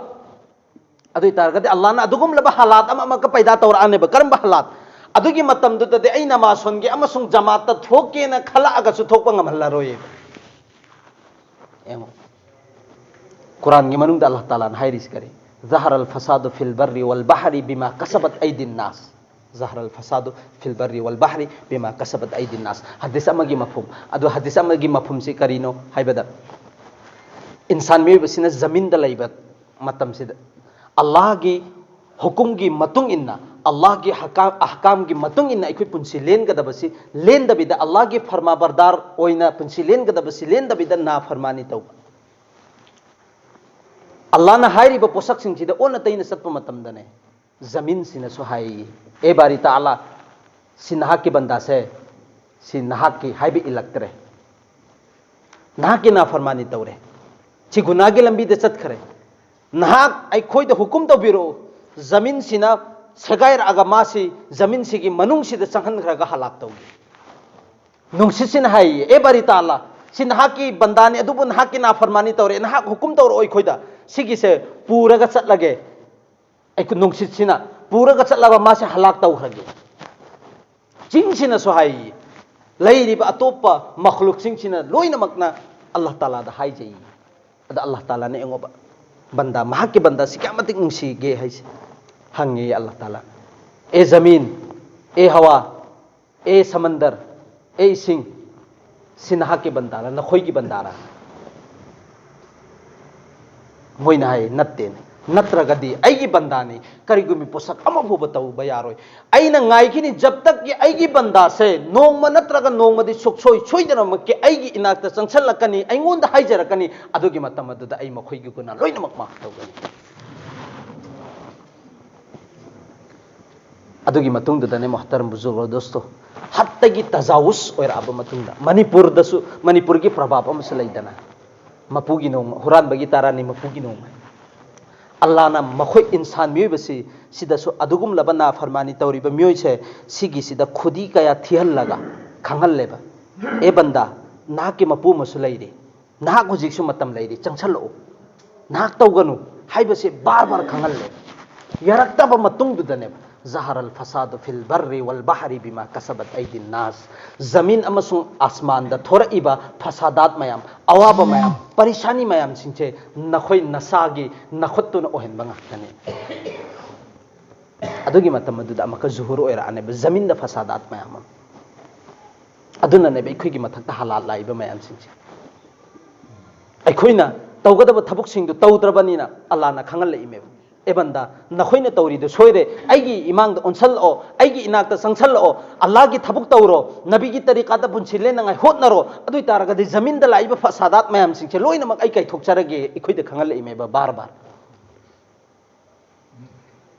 ꯑꯗꯨ ꯑꯣꯏ ꯇꯥꯔꯒꯗꯤ ꯑꯜꯂꯥꯍꯅ ꯑꯗꯨꯒꯨꯝꯂꯕ ꯍꯥꯂꯥꯠ ꯑꯃ ꯑꯃꯒ ꯄꯩꯗꯥ ꯇꯧꯔꯛꯑꯅꯦꯕ꯫ ꯀꯔꯝꯕ ꯍꯥꯂꯥꯠ? ꯑꯗꯨꯒꯤ ꯃꯇꯝꯗꯨꯗꯗꯤ ꯑꯩ ꯅꯃꯥꯖ ꯁꯣꯟꯒꯦ ꯑꯃꯁꯨꯡ ꯖꯃꯥꯠꯇ ꯊꯣꯛꯀꯦꯅ ꯈꯜꯂꯛꯑꯒꯁꯨ ꯊꯣꯛꯄ ꯉꯝꯍꯜꯂꯔꯣꯏꯌꯦꯕ꯫ ꯌꯦꯡꯉꯣ, ꯀꯨꯔꯥꯟꯒꯤ ꯃꯅꯨꯡꯗ ꯑꯜꯂꯥꯍ ꯇꯥꯂꯥꯅ ꯍꯥꯏꯔꯤꯁꯤ ꯀꯔꯤ? ظهر الفساد في البر والبحر بما كسبت أيدي الناس. ظهر الفساد في البر والبحر بما كسبت أيدي الناس. ꯍꯗꯤꯁ ꯑꯃꯒꯤ ꯃꯐꯍꯨꯝ꯫ ꯑꯗꯨ ꯍꯗꯤꯁ ꯑꯃꯒꯤ ꯃꯐꯍꯨꯝꯁꯤ ꯀꯔꯤꯅꯣ ꯍꯥꯏꯕꯗ, ꯏꯟꯁꯥꯟ ꯃꯤꯑꯣꯏꯕꯁꯤꯅ ꯖꯃꯤꯟꯗ ꯂꯩꯕ ꯃꯇꯝꯁꯤꯗ ꯑꯜꯂꯥꯍꯒꯤ ꯍꯨꯀꯨꯝꯒꯤ ꯃꯇꯨꯡ ꯏꯟꯅ, ꯑꯜꯂꯥꯍꯒꯤ ꯍꯀꯥꯝ, ꯑꯍꯀꯥꯝꯒꯤ ꯃꯇꯨꯡ ꯏꯟꯅ ꯑꯩꯈꯣꯏ ꯄꯨꯟꯁꯤ ꯂꯦꯟꯒꯗꯕꯁꯤ ꯂꯦꯟꯗꯕꯤꯗ, ꯑꯜꯂꯥꯍꯒꯤ ꯐꯔꯃꯥꯕꯔꯗꯥꯔ ꯑꯣꯏꯅ ꯄꯨꯟꯁꯤ ꯂꯦꯟꯒꯗꯕꯁꯤ ꯂꯦꯟꯗꯕꯤꯗ ꯅꯥꯐꯔꯃꯥꯅꯤ ꯇꯧꯕ꯫ ꯑꯜꯂꯥꯍꯅ ꯍꯥꯏꯔꯤꯕ ꯄꯣꯠꯁꯛꯁꯤꯡꯁꯤꯗ ꯑꯣꯟꯅ ꯇꯩꯅ ꯆꯠꯄ ꯃꯇꯝꯗꯅꯦ, ꯖꯃꯤꯟꯁꯤꯅꯁꯨ ꯍꯥꯏꯌꯦ, "ꯑꯦ ꯕꯥꯔꯤ ꯇꯥꯂꯥ, ꯁꯤ ꯅꯍꯥꯛꯀꯤ ꯕꯟꯗꯥꯁꯦ, ꯁꯤ ꯅꯍꯥꯛꯀꯤ ꯍꯥꯏꯕ ꯏꯜꯂꯛꯇ꯭ꯔꯦ, ꯅꯍꯥꯛꯀꯤ ꯅꯥꯐꯔꯃꯥꯅꯤ ꯇꯧꯔꯦ, ꯁꯤ ꯒꯨꯅꯥꯒꯤ ꯂꯝꯕꯤꯗ ꯆꯠꯈ꯭ꯔꯦ, ꯅꯍꯥꯛ ꯑꯩꯈꯣꯏꯗ ꯍꯨꯀꯨꯝ ꯇꯧꯕꯤꯔꯛꯎ, ꯖꯃꯤꯟꯁꯤꯅ ꯁꯦꯒꯥꯏꯔꯛꯑꯒ ꯃꯥꯁꯤ ꯖꯃꯤꯟꯁꯤꯒꯤ ꯃꯅꯨꯡꯁꯤꯗ ꯆꯪꯍꯟꯈ꯭ꯔꯒ ꯍꯂꯥꯛ ꯇꯧꯒꯦ"꯫ ꯅꯨꯡꯁꯤꯠꯁꯤꯅ ꯍꯥꯏꯌꯦ, "ꯑꯦ ꯕꯥꯔꯤ ꯇꯥꯂꯥ, ꯁꯤ ꯅꯍꯥꯛꯀꯤ ꯕꯟꯗꯥꯅꯤ, ꯑꯗꯨꯕꯨ ꯅꯍꯥꯛꯀꯤ ꯅꯥꯐꯔꯃꯥꯅꯤ ꯇꯧꯔꯦ, ꯅꯍꯥꯛ ꯍꯨꯀꯨꯝ ꯇꯧꯔꯛꯑꯣ ꯑꯩꯈꯣꯏꯗ, ꯁꯤꯒꯤꯁꯦ ꯄꯨꯔꯒ ꯆꯠꯂꯒꯦ, ꯑꯩꯈꯣꯏ ꯅꯨꯡꯁꯤꯠꯁꯤꯅ ꯄꯨꯔꯒ ꯆꯠꯂꯒ ꯃꯥꯁꯦ ꯍꯂꯥꯛ ꯇꯧꯈ꯭ꯔꯒꯦ"꯫ ꯆꯤꯡꯁꯤꯅꯁꯨ ꯍꯥꯏꯌꯦ, ꯂꯩꯔꯤꯕ ꯑꯇꯣꯞꯄ ꯃꯈꯂꯨꯛꯁꯤꯡꯁꯤꯅ ꯂꯣꯏꯅꯃꯛꯅ ꯑꯜꯂꯥꯍ ꯇꯥꯂꯥꯗ ꯍꯥꯏꯖꯩ꯫ ꯑꯗ ꯑꯜꯂꯥꯍ ꯇꯥꯂꯥꯅ ꯌꯦꯡꯉꯣꯕ, ꯕꯟꯗꯥ, ꯃꯍꯥꯛꯀꯤ ꯕꯟꯗꯥꯁꯤ ꯀꯌꯥꯝ ꯃꯇꯤꯛ ꯅꯨꯡꯁꯤꯒꯦ ꯍꯥꯏꯁꯦ ꯍꯪꯉꯦ ꯑꯜꯂꯥꯍ ꯇꯥꯂꯥꯅ꯫ "ꯑꯦ ꯖꯃꯤꯟ, ꯑꯦ ꯍꯋꯥ, ꯑꯦ ꯁꯃꯟꯗꯔ, ꯑꯦ ꯏꯁꯤꯡ, ꯁꯤ ꯅꯍꯥꯛꯀꯤ ꯕꯟꯗꯥꯔꯥ, ꯅꯈꯣꯏꯒꯤ ꯕꯟꯗꯥꯔꯥ?" ꯃꯣꯏꯅ ꯍꯥꯏ, "ꯅꯠꯇꯦꯅꯦ"꯫ ꯅꯠꯇ꯭ꯔꯒꯗꯤ ꯑꯩꯒꯤ ꯕꯟꯗꯥꯅꯤ, ꯀꯔꯤꯒꯨꯝꯕ ꯄꯣꯠꯁꯛ ꯑꯃ ꯐꯥꯎꯕ ꯇꯧꯕ ꯌꯥꯔꯣꯏ꯫ ꯑꯩꯅ ꯉꯥꯏꯈꯤꯅꯤ, ꯖꯕ ꯇꯛꯀꯤ ꯑꯩꯒꯤ ꯕꯟꯗꯥꯁꯦ ꯅꯣꯡꯃ ꯅꯠꯇ꯭ꯔꯒ ꯅꯣꯡꯃꯗꯤ ꯁꯨꯛꯁꯣꯏ ꯁꯣꯏꯗꯅꯃꯛꯀꯤ ꯑꯩꯒꯤ ꯏꯅꯥꯛꯇ ꯆꯪꯁꯜꯂꯛꯀꯅꯤ, ꯑꯩꯉꯣꯟꯗ ꯍꯥꯏꯖꯔꯛꯀꯅꯤ꯫ ꯑꯗꯨꯒꯤ ꯃꯇꯝ ꯑꯗꯨꯗ ꯑꯩ ꯃꯈꯣꯏꯒꯤ ꯒꯨꯅꯥ ꯂꯣꯏꯅꯃꯛ ꯃꯥꯐ ꯇꯧꯒꯅꯤ꯫ ꯑꯗꯨꯒꯤ ꯃꯇꯨꯡꯗꯨꯗꯅꯦ, ꯃꯣꯍꯇꯔꯝ ꯕꯨꯖꯨꯔꯒ ꯗꯣꯁꯇꯣ, ꯍꯠꯇꯒꯤ ꯇꯖꯥꯋꯨꯁ ꯑꯣꯏꯔꯛꯑꯕ ꯃꯇꯨꯡꯗ, ꯃꯅꯤꯄꯨꯔꯗꯁꯨ, ꯃꯅꯤꯄꯨꯔꯒꯤ ꯄ꯭ꯔꯕꯥꯕ ꯑꯃꯁꯨ ꯂꯩꯗꯅ, "ꯃꯄꯨꯒꯤ ꯅꯣꯡꯃ, ꯍꯨꯔꯥꯟꯕꯒꯤ ꯇꯔꯥꯅꯤ, ꯃꯄꯨꯒꯤ ꯅꯣꯡꯃ"꯫ ꯑꯜꯂꯥꯅ ꯃꯈꯣꯏ ꯏꯟꯁꯥꯟ ꯃꯤꯑꯣꯏꯕꯁꯤ, ꯁꯤꯗꯁꯨ ꯑꯗꯨꯒꯨꯝꯂꯕ ꯅꯥꯐꯔꯃꯥꯅꯤ ꯇꯧꯔꯤꯕ ꯃꯤꯑꯣꯏꯁꯦ, ꯁꯤꯒꯤꯁꯤꯗ ꯈꯨꯗꯤ ꯀꯌꯥ ꯊꯤꯍꯜꯂꯒ ꯈꯪꯍꯜꯂꯦꯕ, "ꯑꯦ ꯕꯟꯗꯥ, ꯅꯍꯥꯛꯀꯤ ꯃꯄꯨ ꯑꯃꯁꯨ ꯂꯩꯔꯤ, ꯅꯍꯥꯛ ꯍꯧꯖꯤꯛꯁꯨ ꯃꯇꯝ ꯂꯩꯔꯤ, ꯆꯪꯁꯜꯂꯛꯎ, ꯅꯍꯥꯛ ꯇꯧꯒꯅꯨ" ꯍꯥꯏꯕꯁꯦ ꯕꯥꯔ ꯕꯥꯔ ꯈꯪꯍꯜꯂꯦ꯫ ꯌꯥꯔꯛꯇꯕ ꯃꯇꯨꯡꯗꯨꯗꯅꯦꯕ, "ꯖꯍꯔ ꯑꯜ ꯐꯁꯥꯗꯨ ꯐꯤꯜ ꯕꯔꯔꯤ ꯋꯜ ꯕꯍꯔꯤ ꯕꯤꯃꯥ ꯀꯁꯕꯠ ꯑꯩꯗꯤꯟ ꯅꯥꯁ", ꯖꯃꯤꯟ ꯑꯃꯁꯨꯡ ꯑꯁꯃꯥꯟꯗ ꯊꯣꯔꯛꯏꯕ ꯐꯁꯥꯗꯥꯠ ꯃꯌꯥꯝ, ꯑꯋꯥꯕ ꯃꯌꯥꯝ, ꯄꯔꯤꯁꯥꯅꯤ ꯃꯌꯥꯝꯁꯤꯡꯁꯦ ꯅꯈꯣꯏ ꯅꯁꯥꯒꯤ ꯅꯈꯨꯠꯇꯨꯅ ꯑꯣꯏꯍꯟꯕ ꯉꯥꯛꯇꯅꯦ꯫ ꯑꯗꯨꯒꯤ ꯃꯇꯝ ꯑꯗꯨꯗ ꯑꯃꯨꯛꯀ ꯖꯨꯍꯨꯔ ꯑꯣꯏꯔꯛꯑꯅꯦꯕ, ꯖꯃꯤꯟꯗ ꯐꯁꯥꯗꯥꯠ ꯃꯌꯥꯝ ꯑꯃ꯫ ꯑꯗꯨꯅꯅꯦꯕ ꯑꯩꯈꯣꯏꯒꯤ ꯃꯊꯛꯇ ꯍꯥꯂꯥꯠ ꯂꯥꯛꯏꯕ ꯃꯌꯥꯝꯁꯤꯡꯁꯦ꯫ ꯑꯩꯈꯣꯏꯅ ꯇꯧꯒꯗꯕ ꯊꯕꯛꯁꯤꯡꯗꯨ ꯇꯧꯗ꯭ꯔꯕꯅꯤꯅ ꯑꯜꯂꯥꯅ ꯈꯪꯍꯜꯂꯛꯏꯃꯦꯕ, "ꯑꯦ ꯕꯟꯗꯥ, ꯅꯈꯣꯏꯅ ꯇꯧꯔꯤꯗꯨ ꯁꯣꯏꯔꯦ, ꯑꯩꯒꯤ ꯏꯃꯥꯡꯗ ꯑꯣꯟꯁꯜꯂꯛꯑꯣ, ꯑꯩꯒꯤ ꯏꯅꯥꯛꯇ ꯆꯪꯁꯜꯂꯛꯑꯣ, ꯑꯜꯂꯥꯒꯤ ꯊꯕꯛ ꯇꯧꯔꯣ, ꯅꯕꯤꯒꯤ ꯇꯔꯤꯀꯥꯗ ꯄꯨꯟꯁꯤ ꯂꯦꯟꯅꯉꯥꯏ ꯍꯣꯠꯅꯔꯣ, ꯑꯗꯨ ꯑꯣꯏ ꯇꯥꯔꯒꯗꯤ ꯖꯃꯤꯟꯗ ꯂꯥꯛꯏꯕ ꯐꯁꯥꯗꯥꯠ ꯃꯌꯥꯝꯁꯤꯡꯁꯦ ꯂꯣꯏꯅꯃꯛ ꯑꯩ ꯀꯥꯏꯊꯣꯛꯆꯔꯒꯦ", ꯑꯩꯈꯣꯏꯗ ꯈꯪꯍꯜꯂꯛꯏꯃꯦꯕ ꯕꯥꯔ ꯕꯥꯔ꯫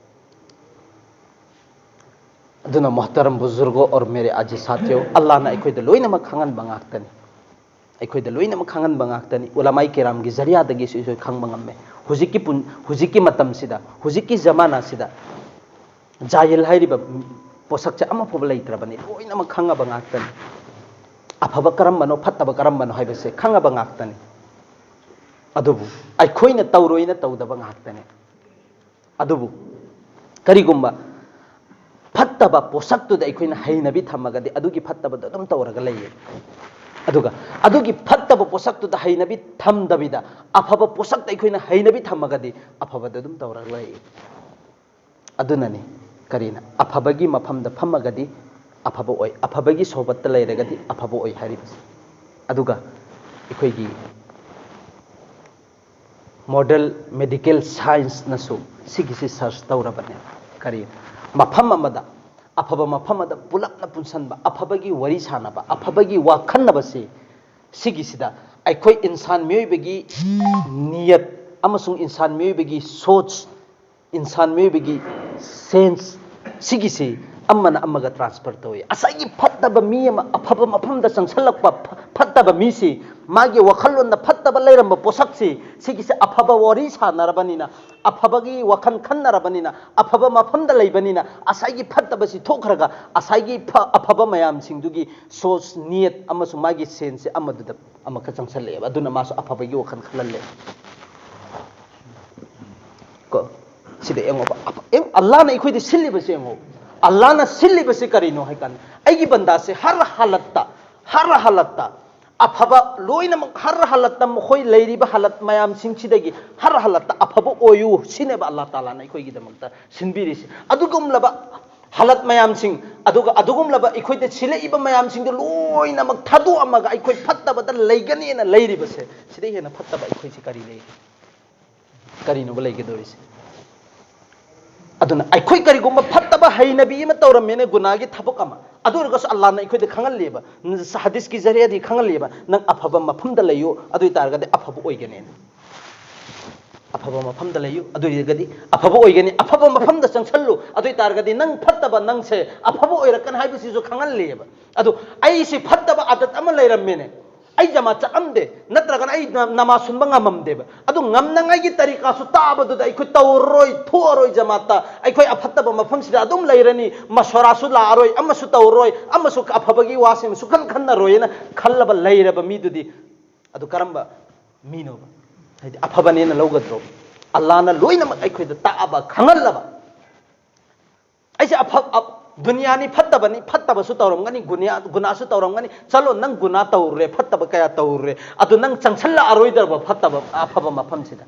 ꯑꯗꯨꯅ ꯃꯣꯍꯇꯔꯝ ꯕꯨꯖꯨꯔꯒꯣ ꯑꯣꯔ ꯃꯦꯔꯦ ꯑꯖꯤꯖ ꯁꯥꯊꯤꯌꯣ, ꯑꯜꯂꯥꯅ ꯑꯩꯈꯣꯏꯗ ꯂꯣꯏꯅꯃꯛ ꯈꯪꯍꯟꯕ ꯉꯥꯛꯇꯅꯤ, ꯑꯩꯈꯣꯏꯗ ꯂꯣꯏꯅꯃꯛ ꯈꯪꯍꯟꯕ ꯉꯥꯛꯇꯅꯤ꯫ ꯎꯂꯃꯥꯏ ꯀꯦꯔꯥꯝꯒꯤ ꯖꯔꯤꯌꯥꯗꯒꯤꯁꯨ ꯑꯩꯈꯣꯏ ꯈꯪꯕ ꯉꯝꯃꯦ꯫ ꯍꯧꯖꯤꯛꯀꯤ ꯄꯨꯟ-, ꯍꯧꯖꯤꯛꯀꯤ ꯃꯇꯝꯁꯤꯗ, ꯍꯧꯖꯤꯛꯀꯤ ꯖꯃꯥꯅꯥꯁꯤꯗ ꯖꯥꯍꯤꯜ ꯍꯥꯏꯔꯤꯕ ꯄꯣꯠꯁꯛꯁꯦ ꯑꯃꯐꯥꯎꯕ ꯂꯩꯇ꯭ꯔꯕꯅꯤ, ꯂꯣꯏꯅꯃꯛ ꯈꯪꯉꯕ ꯉꯥꯛꯇꯅꯤ꯫ ꯑꯐꯕ ꯀꯔꯝꯕꯅꯣ, ꯐꯠꯇꯕ ꯀꯔꯝꯕꯅꯣ ꯍꯥꯏꯕꯁꯦ ꯈꯪꯉꯕ ꯉꯥꯛꯇꯅꯤ꯫ ꯑꯗꯨꯕꯨ ꯑꯩꯈꯣꯏꯅ ꯇꯧꯔꯣꯏꯅ ꯇꯧꯗꯕ ꯉꯥꯛꯇꯅꯤ꯫ ꯑꯗꯨꯕꯨ ꯀꯔꯤꯒꯨꯝꯕ ꯐꯠꯇꯕ ꯄꯣꯠꯁꯛꯇꯨꯗ ꯑꯩꯈꯣꯏꯅ ꯍꯩꯅꯕꯤ ꯊꯝꯃꯒꯗꯤ, ꯑꯗꯨꯒꯤ ꯐꯠꯇꯕꯗꯣ ꯑꯗꯨꯝ ꯇꯧꯔꯒ ꯂꯩꯌꯦ꯫ ꯑꯗꯨꯒ ꯑꯗꯨꯒꯤ ꯐꯠꯇꯕ ꯄꯣꯠꯁꯛꯇꯨꯗ ꯍꯩꯅꯕꯤ ꯊꯝꯗꯕꯤꯗ, ꯑꯐꯕ ꯄꯣꯠꯁꯛꯇ ꯑꯩꯈꯣꯏꯅ ꯍꯩꯅꯕꯤ ꯊꯝꯃꯒꯗꯤ, ꯑꯐꯕꯗꯣ ꯑꯗꯨꯝ ꯇꯧꯔꯒ ꯂꯩꯌꯦ꯫ ꯑꯗꯨꯅꯅꯤ, ꯀꯔꯤꯅ, "ꯑꯐꯕꯒꯤ ꯃꯐꯝꯗ ꯐꯝꯃꯒꯗꯤ ꯑꯐꯕ ꯑꯣꯏ, ꯑꯐꯕꯒꯤ ꯁꯣꯕꯠꯇ ꯂꯩꯔꯒꯗꯤ ꯑꯐꯕ ꯑꯣꯏ" ꯍꯥꯏꯔꯤꯕꯁꯦ꯫ ꯑꯗꯨꯒ ꯑꯩꯈꯣꯏꯒꯤ ꯃꯣꯗꯦꯜ ꯃꯦꯗꯤꯀꯦꯜ ꯁꯥꯏꯟꯁꯅꯁꯨ ꯁꯤꯒꯤꯁꯤ ꯁꯔꯆ ꯇꯧꯔꯕꯅꯦ꯫ ꯀꯔꯤ? ꯃꯐꯝ ꯑꯃꯗ, ꯑꯐꯕ ꯃꯐꯝ ꯑꯃꯗ ꯄꯨꯂꯞꯅ ꯄꯨꯟꯁꯟꯕ, ꯑꯐꯕꯒꯤ ꯋꯥꯔꯤ ꯁꯥꯟꯅꯕ, ꯑꯐꯕꯒꯤ ꯋꯥ ꯈꯟꯅꯕꯁꯤ, ꯁꯤꯒꯤꯁꯤꯗ ꯑꯩꯈꯣꯏ ꯏꯟꯁꯥꯟ ꯃꯤꯑꯣꯏꯕꯒꯤ ꯅꯤꯌꯠ ꯑꯃꯁꯨꯡ ꯏꯟꯁꯥꯟ ꯃꯤꯑꯣꯏꯕꯒꯤ ꯁꯣꯆ, ꯏꯟꯁꯥꯟ ꯃꯤꯑꯣꯏꯕꯒꯤ ꯁꯦꯟꯁ, ꯁꯤꯒꯤꯁꯤ ꯑꯃꯅ ꯑꯃꯒ ꯇ꯭ꯔꯥꯟꯁꯐꯔ ꯇꯧꯏ꯫ ꯉꯁꯥꯏꯒꯤ ꯐꯠꯇꯕ ꯃꯤ ꯑꯃ ꯑꯐꯕ ꯃꯐꯝꯗ ꯆꯪꯁꯜꯂꯛꯄ, ꯐ-, ꯐꯠꯇꯕ ꯃꯤꯁꯤ, ꯃꯥꯒꯤ ꯋꯥꯈꯜꯂꯣꯟꯗ ꯐꯠꯇꯕ ꯂꯩꯔꯝꯕ ꯄꯣꯠꯁꯛꯁꯤ, ꯁꯤꯒꯤꯁꯦ ꯑꯐꯕ ꯋꯥꯔꯤ ꯁꯥꯟꯅꯔꯕꯅꯤꯅ, ꯑꯐꯕꯒꯤ ꯋꯥꯈꯜ ꯈꯟꯅꯔꯕꯅꯤꯅ, ꯑꯐꯕ ꯃꯐꯝꯗ ꯂꯩꯕꯅꯤꯅ, ꯉꯁꯥꯏꯒꯤ ꯐꯠꯇꯕꯁꯤ ꯊꯣꯛꯈ꯭ꯔꯒ ꯉꯁꯥꯏꯒꯤ ꯐ-, ꯑꯐꯕ ꯃꯌꯥꯝꯁꯤꯡꯗꯨꯒꯤ ꯁꯣꯆ, ꯅꯤꯌꯠ ꯑꯃꯁꯨꯡ ꯃꯥꯒꯤ ꯁꯦꯟꯁꯁꯦ ꯑꯃꯗꯨꯗ ꯑꯃꯨꯛꯀ ꯆꯪꯁꯜꯂꯛꯑꯦꯕ꯫ ꯑꯗꯨꯅ ꯃꯥꯁꯨ ꯑꯐꯕꯒꯤ ꯋꯥꯈꯜ ꯈꯜꯍꯜꯂꯦ꯫ ꯀꯣ? ꯁꯤꯗ ꯌꯦꯡꯉꯣꯕ꯫ ꯑꯐ-, ꯌꯦꯡ-, ꯑꯜꯂꯥꯅ ꯑꯩꯈꯣꯏꯗ ꯁꯤꯜꯂꯤꯕꯁꯦ ꯌꯦꯡꯉꯣ꯫ ꯑꯜꯂꯥꯅ ꯁꯤꯜꯂꯤꯕꯁꯤ ꯀꯔꯤꯅꯣ ꯍꯥꯏ ꯀꯥꯟꯗ, ꯑꯩꯒꯤ ꯕꯟꯗꯥꯁꯦ ꯍꯔ ꯍꯥꯂꯠꯇ, ꯍꯔ ꯍꯥꯂꯠꯇ, ꯑꯐꯕ ꯂꯣꯏꯅꯃꯛ, ꯍꯔ ꯍꯥꯂꯠꯇ ꯃꯈꯣꯏ ꯂꯩꯔꯤꯕ ꯍꯥꯂꯠ ꯃꯌꯥꯝꯁꯤꯡꯁꯤꯗꯒꯤ ꯍꯔ ꯍꯥꯂꯠꯇ ꯑꯐꯕ ꯑꯣꯏꯌꯨ, ꯁꯤꯅꯦꯕ ꯑꯜꯂꯥ ꯇꯥꯂꯥꯅ ꯑꯩꯈꯣꯏꯒꯤꯗꯃꯛꯇ ꯁꯤꯟꯕꯤꯔꯤꯁꯤ꯫ ꯑꯗꯨꯒꯨꯝꯂꯕ ꯍꯥꯂꯠ ꯃꯌꯥꯝꯁꯤꯡ, ꯑꯗꯨꯒ ꯑꯗꯨꯒꯨꯝꯂꯕ ꯑꯩꯈꯣꯏꯗ ꯁꯤꯜꯂꯛꯏꯕ ꯃꯌꯥꯝꯁꯤꯡꯗꯨ ꯂꯣꯏꯅꯃꯛ ꯊꯥꯗꯣꯛꯑꯝꯃꯒ ꯑꯩꯈꯣꯏ ꯐꯠꯇꯕꯗ ꯂꯩꯒꯅꯦꯅ ꯂꯩꯔꯤꯕꯁꯦ, ꯁꯤꯗꯩ ꯍꯦꯟꯅ ꯐꯠꯇꯕ ꯑꯩꯈꯣꯏꯁꯤ ꯀꯔꯤ ꯂꯩꯔꯤ? ꯀꯔꯤꯅꯣꯕ ꯂꯩꯒꯗꯧꯔꯤꯁꯦ? ꯑꯗꯨꯅ ꯑꯩꯈꯣꯏ ꯀꯔꯤꯒꯨꯝꯕ ꯐꯠꯇꯕ ꯍꯩꯅꯕꯤ ꯑꯃ ꯇꯧꯔꯝꯃꯦꯅꯦ, ꯒꯨꯅꯥꯒꯤ ꯊꯕꯛ ꯑꯃ, ꯑꯗꯨ ꯑꯣꯏꯔꯒꯁꯨ ꯑꯜꯂꯥꯅ ꯑꯩꯈꯣꯏꯗ ꯈꯪꯍꯜꯂꯦꯕ, ꯍꯗꯤꯁꯀꯤ ꯖꯔꯤꯌꯥꯗꯤ ꯈꯪꯍꯜꯂꯦꯕ, "ꯅꯪ ꯑꯐꯕ ꯃꯐꯝꯗ ꯂꯩꯌꯨ, ꯑꯗꯨ ꯑꯣꯏ ꯇꯥꯔꯒꯗꯤ ꯑꯐꯕ ꯑꯣꯏꯒꯅꯦꯅ"꯫ ꯑꯐꯕ ꯃꯐꯝꯗ ꯂꯩꯌꯨ, ꯑꯗꯨ ꯑꯣꯏꯔꯒꯗꯤ ꯑꯐꯕ ꯑꯣꯏꯒꯅꯤ꯫ ꯑꯐꯕ ꯃꯐꯝꯗ ꯆꯪꯁꯜꯂꯨ, ꯑꯗꯨ ꯑꯣꯏ ꯇꯥꯔꯒꯗꯤ ꯅꯪ ꯐꯠꯇꯕ, ꯅꯪꯁꯦ ꯑꯐꯕ ꯑꯣꯏꯔꯛꯀꯅꯤ ꯍꯥꯏꯕꯁꯤꯁꯨ ꯈꯪꯍꯜꯂꯦꯕ꯫ ꯑꯗꯨ ꯑꯩꯁꯦ ꯐꯠꯇꯕ ꯑꯥꯗꯠ ꯑꯃ ꯂꯩꯔꯝꯃꯦꯅꯦ, ꯑꯩ ꯖꯃꯥꯠ ꯆꯠꯂꯝꯗꯦ, ꯅꯠꯇ꯭ꯔꯒꯅ ꯑꯩ ꯅ-, ꯅꯃꯥꯖ ꯁꯨꯟꯕ ꯉꯝꯃꯝꯗꯦꯕ꯫ ꯑꯗꯨ ꯉꯝꯅꯉꯥꯏꯒꯤ ꯇꯔꯤꯀꯥꯁꯨ ꯇꯥꯕꯗꯨꯗ ꯑꯩꯈꯣꯏ ꯇꯧꯔꯔꯣꯏ, ꯊꯣꯛꯑꯔꯣꯏ ꯖꯃꯥꯠꯇ, ꯑꯩꯈꯣꯏ ꯑꯐꯠꯇꯕ ꯃꯐꯝꯁꯤꯗ ꯑꯗꯨꯝ ꯂꯩꯔꯅꯤ, ꯃꯁꯣꯔꯥꯁꯨ ꯂꯥꯛꯑꯔꯣꯏ, ꯑꯃꯁꯨ ꯇꯧꯔꯔꯣꯏ, ꯑꯃꯁꯨ ꯑꯐꯕꯒꯤ ꯋꯥꯁꯤꯡ ꯁꯨꯈꯟ ꯈꯟꯅꯔꯣꯏꯅ ꯈꯜꯂꯕ ꯂꯩꯔꯕ ꯃꯤꯗꯨꯗꯤ, ꯑꯗꯨ ꯀꯔꯝꯕ ꯃꯤꯅꯣꯕ? ꯍꯥꯏꯗꯤ ꯑꯐꯕꯅꯦꯅ ꯂꯧꯒꯗ꯭ꯔꯣ? ꯑꯜꯂꯥꯅ ꯂꯣꯏꯅꯃꯛ ꯑꯩꯈꯣꯏꯗ ꯇꯥꯛꯑꯕ, ꯈꯪꯍꯜꯂꯕ꯫ ꯑꯩꯁꯦ ꯑꯐ-, ꯑ-, ꯗꯨꯅꯤꯌꯥꯅꯤ ꯐꯠꯇꯕꯅꯤ, ꯐꯠꯇꯕꯁꯨ ꯇꯧꯔꯝꯒꯅꯤ, ꯒꯨꯅꯤꯌꯥ-, ꯒꯨꯅꯥꯁꯨ ꯇꯧꯔꯝꯒꯅꯤ꯫ ꯆꯠꯂꯣ, ꯅꯪ ꯒꯨꯅꯥ ꯇꯧꯔꯨꯔꯦ, ꯐꯠꯇꯕ ꯀꯌꯥ ꯇꯧꯔꯨꯔꯦ, ꯑꯗꯨ ꯅꯪ ꯆꯪꯁꯜꯂꯛꯑꯔꯣꯏꯗ꯭ꯔꯕ ꯐꯠꯇꯕ, ꯑꯐꯕ ꯃꯐꯝꯁꯤꯗ?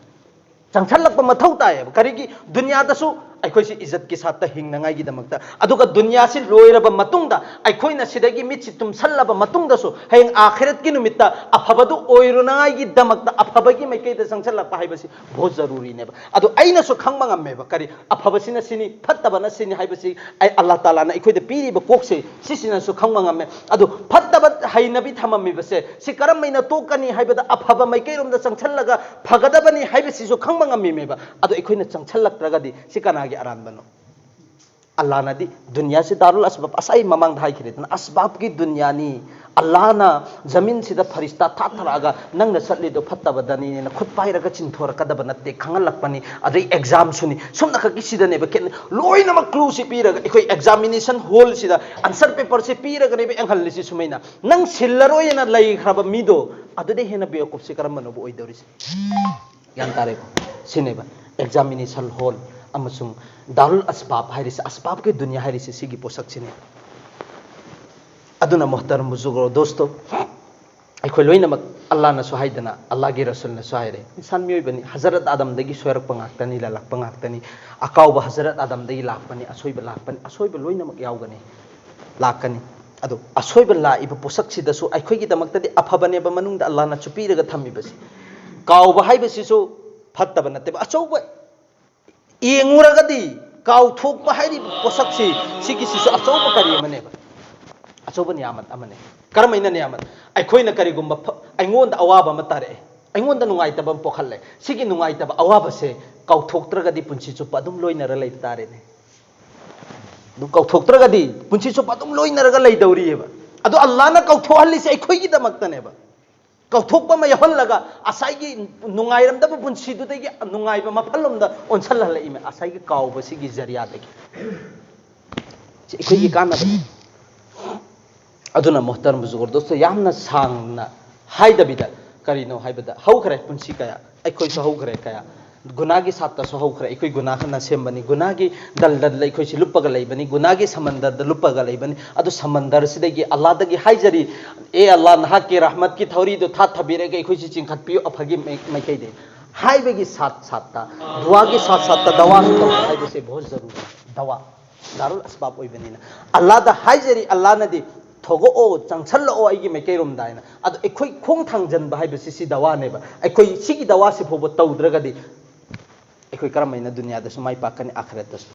ꯆꯪꯁꯜꯂꯛꯄ ꯃꯊꯧ ꯇꯥꯏꯌꯦꯕ꯫ ꯀꯔꯤꯒꯤ? ꯗꯨꯅꯤꯌꯥꯗꯁꯨ ꯑꯩꯈꯣꯏꯁꯤ ꯏꯖꯠꯀꯤ ꯁꯥꯠꯇ ꯍꯤꯡꯅꯉꯥꯏꯒꯤꯗꯃꯛꯇ, ꯑꯗꯨꯒ ꯗꯨꯅꯤꯌꯥꯁꯤ ꯂꯣꯏꯔꯕ ꯃꯇꯨꯡꯗ, ꯑꯩꯈꯣꯏꯅ ꯁꯤꯗꯒꯤ ꯃꯤꯠꯁꯤ ꯇꯨꯝꯁꯜꯂꯕ ꯃꯇꯨꯡꯗꯁꯨ, ꯍꯌꯦꯡ ꯑꯥꯈꯤꯔꯠꯀꯤ ꯅꯨꯃꯤꯠꯇ ꯑꯐꯕꯗꯨ ꯑꯣꯏꯔꯨꯅꯉꯥꯏꯒꯤꯗꯃꯛꯇ ꯑꯐꯕꯒꯤ ꯃꯥꯏꯀꯩꯗ ꯆꯪꯁꯜꯂꯛꯄ ꯍꯥꯏꯕꯁꯤ ꯕꯣꯍꯨꯠ ꯖꯔꯨꯔꯤꯅꯦꯕ꯫ ꯑꯗꯣ ꯑꯩꯅꯁꯨ ꯈꯪꯕ ꯉꯝꯃꯦꯕ, ꯀꯔꯤ ꯑꯐꯕꯁꯤꯅ ꯁꯤꯅꯤ, ꯐꯠꯇꯕꯅ ꯁꯤꯅꯤ ꯍꯥꯏꯕꯁꯤ ꯑꯩ, ꯑꯜꯂꯥ ꯇꯥꯂꯥꯅ ꯑꯩꯈꯣꯏꯗ ꯄꯤꯔꯤꯕ ꯀꯣꯛꯁꯦ, ꯁꯤꯁꯤꯅꯁꯨ ꯈꯪꯕ ꯉꯝꯃꯦ꯫ ꯑꯗꯨ ꯐꯠꯇꯕ ꯍꯩꯅꯕꯤ ꯊꯝꯃꯝꯃꯤꯕꯁꯦ, ꯁꯤ ꯀꯔꯝꯍꯥꯏꯅ ꯇꯣꯛꯀꯅꯤ ꯍꯥꯏꯕꯗ, ꯑꯐꯕ ꯃꯥꯏꯀꯩꯔꯣꯝꯗ ꯆꯪꯁꯜꯂꯒ ꯐꯒꯗꯕꯅꯤ ꯍꯥꯏꯕꯁꯤꯁꯨ ꯈꯪꯕ ꯉꯝꯃꯤꯃꯦꯕ꯫ ꯑꯗꯣ ꯑꯩꯈꯣꯏꯅ ꯆꯪꯁꯜꯂꯛꯇ꯭ꯔꯒꯗꯤ ꯁꯤ ꯀꯅꯥꯒꯤ ꯑꯔꯥꯟꯕꯅꯣ? ꯑꯜꯂꯥꯅꯗꯤ ꯗꯨꯅꯤꯌꯥꯁꯤ ꯗꯥꯔꯨꯜ ꯑꯁꯕꯥꯕ, ꯉꯁꯥꯏ ꯃꯃꯥꯡꯗ ꯍꯥꯏꯈ꯭ꯔꯦꯗꯅ, ꯑꯁꯕꯥꯕꯀꯤ ꯗꯨꯅꯤꯌꯥꯅꯤ꯫ ꯑꯜꯂꯥꯅ ꯖꯃꯤꯟꯁꯤꯗ ꯐꯔꯤꯁꯇꯥ ꯊꯥꯊꯔꯛꯑꯒ, "ꯅꯪꯅ ꯆꯠꯂꯤꯗꯣ ꯐꯠꯇꯕꯗꯅꯤꯅ" ꯈꯨꯠ ꯄꯥꯏꯔꯒ ꯆꯤꯡꯊꯣꯔꯛꯀꯗꯕ ꯅꯠꯇꯦ, ꯈꯪꯍꯜꯂꯛꯄꯅꯤ꯫ ꯑꯗꯩ ꯑꯦꯛꯖꯥꯝꯁꯨꯅꯤ, ꯁꯨꯝꯅꯈꯛꯀꯤ ꯁꯤꯗꯅꯦꯕ ꯈꯦꯠꯅ-, ꯂꯣꯏꯅꯃꯛ ꯀ꯭ꯂꯨꯁꯤ ꯄꯤꯔꯒ, ꯑꯩꯈꯣꯏ ꯑꯦꯛꯖꯥꯃꯤꯅꯦꯁꯟ ꯍꯣꯜꯁꯤꯗ ꯑꯟꯁꯔ ꯄꯦꯄꯔꯁꯤ ꯄꯤꯔꯒꯅꯦꯕ ꯌꯦꯡꯍꯜꯂꯤꯁꯤ ꯁꯨꯃꯥꯏꯅ꯫ ꯅꯪ ꯁꯤꯜꯂꯔꯣꯏꯅ ꯂꯩꯈ꯭ꯔꯕ ꯃꯤꯗꯣ, ꯑꯗꯨꯗꯩ ꯍꯦꯟꯅ ꯕꯦꯋꯀꯨꯞꯁꯤ ꯀꯔꯝꯕꯅꯣꯕ ꯑꯣꯏꯗꯧꯔꯤꯁꯦ? ꯒ꯭ꯌꯥꯟ ꯇꯥꯔꯦꯀꯣ? ꯁꯤꯅꯦꯕ ꯑꯦꯛꯖꯥꯃꯤꯅꯦꯁꯟ ꯍꯣꯜ ꯑꯃꯁꯨꯡ ꯗꯥꯔꯨꯜ ꯑꯁꯕꯥꯕ ꯍꯥꯏꯔꯤꯁꯦ, ꯑꯁꯕꯥꯕꯀꯤ ꯗꯨꯅꯤꯌꯥ ꯍꯥꯏꯔꯤꯁꯦ, ꯁꯤꯒꯤ ꯄꯣꯠꯁꯛꯁꯤꯅꯦ꯫ ꯑꯗꯨꯅ ꯃꯣꯍꯇꯔꯝ ꯕꯨꯖꯨꯔꯒ ꯗꯣꯁꯇꯣ, ꯑꯩꯈꯣꯏ ꯂꯣꯏꯅꯃꯛ, ꯑꯜꯂꯥꯅꯁꯨ ꯍꯥꯏꯗꯅ, ꯑꯜꯂꯥꯒꯤ ꯔꯁꯨꯜꯅꯁꯨ ꯍꯥꯏꯔꯦ, ꯏꯟꯁꯥꯟ ꯃꯤꯑꯣꯏꯕꯅꯤ, ꯍꯖꯔꯠ ꯑꯥꯗꯝꯗꯒꯤ ꯁꯣꯏꯔꯛꯄ ꯉꯥꯛꯇꯅꯤ, ꯂꯥꯜꯂꯛꯄ ꯉꯥꯛꯇꯅꯤ, ꯑꯀꯥꯎꯕ ꯍꯖꯔꯠ ꯑꯥꯗꯝꯗꯒꯤ ꯂꯥꯛꯄꯅꯤ, ꯑꯁꯣꯏꯕ ꯂꯥꯛꯄꯅꯤ, ꯑꯁꯣꯏꯕ ꯂꯣꯏꯅꯃꯛ ꯌꯥꯎꯒꯅꯤ, ꯂꯥꯛꯀꯅꯤ꯫ ꯑꯗꯣ ꯑꯁꯣꯏꯕ ꯂꯥꯛꯏꯕ ꯄꯣꯠꯁꯛꯁꯤꯗꯁꯨ ꯑꯩꯈꯣꯏꯒꯤꯗꯃꯛꯇꯗꯤ ꯑꯐꯕꯅꯦꯕ, ꯃꯅꯨꯡꯗ ꯑꯜꯂꯥꯅꯁꯨ ꯄꯤꯔꯒ ꯊꯝꯃꯤꯕꯁꯤ꯫ ꯀꯥꯎꯕ ꯍꯥꯏꯕꯁꯤꯁꯨ ꯐꯠꯇꯕ ꯅꯠꯇꯦꯕ, ꯑꯆꯧꯕ ꯌꯦꯡꯉꯨꯔꯒꯗꯤ ꯀꯥꯎꯊꯣꯛꯄ ꯍꯥꯏꯔꯤꯕ ꯄꯣꯠꯁꯛꯁꯤ, ꯁꯤꯒꯤꯁꯤꯁꯨ ꯑꯆꯧꯕ ꯀꯔꯤ ꯑꯃꯅꯦꯕ? ꯑꯆꯧꯕ ꯅꯤꯌꯥꯃꯠ ꯑꯃꯅꯦ꯫ ꯀꯔꯝꯍꯥꯏꯅ ꯅꯤꯌꯥꯃꯠ? ꯑꯩꯈꯣꯏꯅ ꯀꯔꯤꯒꯨꯝꯕ ꯐ-, ꯑꯩꯉꯣꯟꯗ ꯑꯋꯥꯕ ꯑꯃ ꯇꯥꯔꯛꯑꯦ, ꯑꯩꯉꯣꯟꯗ ꯅꯨꯡꯉꯥꯏꯇꯕ ꯑꯃ ꯄꯣꯛꯍꯜꯂꯦ, ꯁꯤꯒꯤ ꯅꯨꯡꯉꯥꯏꯇꯕ ꯑꯋꯥꯕꯁꯦ ꯀꯥꯎꯊꯣꯛꯇ꯭ꯔꯒꯗꯤ ꯄꯨꯟꯁꯤ ꯆꯨꯞꯄ ꯑꯗꯨꯝ ꯂꯣꯏꯅꯔ ꯂꯩꯕ ꯇꯥꯔꯦꯅꯦ꯫ ꯑꯗꯨ ꯀꯥꯎꯊꯣꯛꯇ꯭ꯔꯒꯗꯤ ꯄꯨꯟꯁꯤ ꯆꯨꯞꯄ ꯑꯗꯨꯝ ꯂꯣꯏꯅꯔꯒ ꯂꯩꯗꯧꯔꯤꯑꯕ꯫ ꯑꯗꯣ ꯑꯜꯂꯥꯅ ꯀꯥꯎꯊꯣꯛꯍꯜꯂꯤꯁꯦ ꯑꯩꯈꯣꯏꯒꯤꯗꯃꯛꯇꯅꯦꯕ꯫ ꯀꯥꯎꯊꯣꯛꯄ ꯑꯃ ꯌꯥꯎꯍꯜꯂꯒ ꯉꯁꯥꯏꯒꯤ ꯅꯨꯡꯉꯥꯏꯔꯝꯗꯕ ꯄꯨꯟꯁꯤꯗꯨꯗꯒꯤ ꯅꯨꯡꯉꯥꯏꯕ ꯃꯐꯝꯂꯣꯝꯗ ꯑꯣꯟꯁꯤꯜꯍꯜꯂꯛꯏꯃꯦ, ꯉꯁꯥꯏꯒꯤ ꯀꯥꯎꯕꯁꯤꯒꯤ ꯖꯔꯤꯌꯥꯗꯒꯤ꯫ ꯁꯤ ꯑꯩꯈꯣꯏꯒꯤ ꯀꯥꯟꯅꯕꯅꯤ꯫ ꯑꯗꯨꯅ ꯃꯣꯍꯇꯔꯝ ꯕꯨꯖꯨꯔꯒ ꯗꯣꯁꯇꯣ, ꯌꯥꯝꯅ ꯁꯥꯡꯅ ꯍꯥꯏꯗꯕꯤꯗ, ꯀꯔꯤꯅꯣ ꯍꯥꯏꯕꯗ, ꯍꯧꯈ꯭ꯔꯦ ꯄꯨꯟꯁꯤ ꯀꯌꯥ, ꯑꯩꯈꯣꯏꯁꯨ ꯍꯧꯈ꯭ꯔꯦ ꯀꯌꯥ, ꯒꯨꯅꯥꯒꯤ ꯁꯥꯠꯇꯁꯨ ꯍꯧꯈ꯭ꯔꯦ, ꯑꯩꯈꯣꯏ ꯒꯨꯅꯥ ꯈꯟꯅ ꯁꯦꯝꯕꯅꯤ, ꯒꯨꯅꯥꯒꯤ ꯗꯜꯗꯜꯗ ꯑꯩꯈꯣꯏꯁꯤ ꯂꯨꯞꯄꯒ ꯂꯩꯕꯅꯤ, ꯒꯨꯅꯥꯒꯤ ꯁꯃꯟꯗꯔꯗ ꯂꯨꯞꯄꯒ ꯂꯩꯕꯅꯤ꯫ ꯑꯗꯨ ꯁꯃꯟꯗꯔꯁꯤꯗꯒꯤ ꯑꯜꯂꯥꯗꯒꯤ ꯍꯥꯏꯖꯔꯤ, "ꯑꯦ ꯑꯜꯂꯥ, ꯅꯍꯥꯛꯀꯤ ꯔꯍꯃꯠꯀꯤ ꯊꯧꯔꯤꯗꯨ ꯊꯥꯊꯕꯤꯔꯒ ꯑꯩꯈꯣꯏꯁꯤ ꯆꯤꯡꯈꯠꯄꯤꯌꯨ ꯑꯐꯒꯤ ꯃꯥꯏ-, ꯃꯥꯏꯀꯩꯗꯒꯤ"꯫ ꯍꯥꯏꯕꯒꯤ ꯁꯥꯠ ꯁꯥꯠꯇ, ꯗꯨꯋꯥꯒꯤ ꯁꯥꯠ ꯁꯥꯠꯇ ꯗꯋꯥꯁꯨ ꯇꯧꯕ ꯍꯥꯏꯕꯁꯦ ꯕꯍꯨꯠ ꯖꯔꯨꯔꯤ꯫ ꯗꯋꯥ ꯗꯥꯔꯨꯜ ꯑꯁꯕꯥꯕ ꯑꯣꯏꯕꯅꯤꯅ ꯑꯜꯂꯥꯗ ꯍꯥꯏꯖꯔꯤ, ꯑꯜꯂꯥꯅꯗꯤ ꯊꯣꯛꯂꯛꯑꯣ, ꯆꯪꯁꯜꯂꯛꯑꯣ ꯑꯩꯒꯤ ꯃꯥꯏꯀꯩꯔꯣꯝꯗ ꯍꯥꯏꯅ꯫ ꯑꯗꯣ ꯑꯩꯈꯣꯏ ꯈꯣꯡ ꯊꯥꯡꯖꯟꯕ ꯍꯥꯏꯕꯁꯤ ꯁꯤ ꯗꯋꯥꯅꯦꯕ꯫ ꯑꯩꯈꯣꯏ ꯁꯤꯒꯤ ꯗꯋꯥꯁꯤ ꯐꯥꯎꯕ ꯇꯧꯗ꯭ꯔꯒꯗꯤ ꯑꯩꯈꯣꯏ ꯀꯔꯝ ꯍꯥꯏꯅ ꯗꯨꯅꯤꯌꯥꯗꯁꯨ ꯃꯥꯏ ꯄꯥꯛꯀꯅꯤ, ꯑꯥꯈꯤꯔꯠꯇꯁꯨ?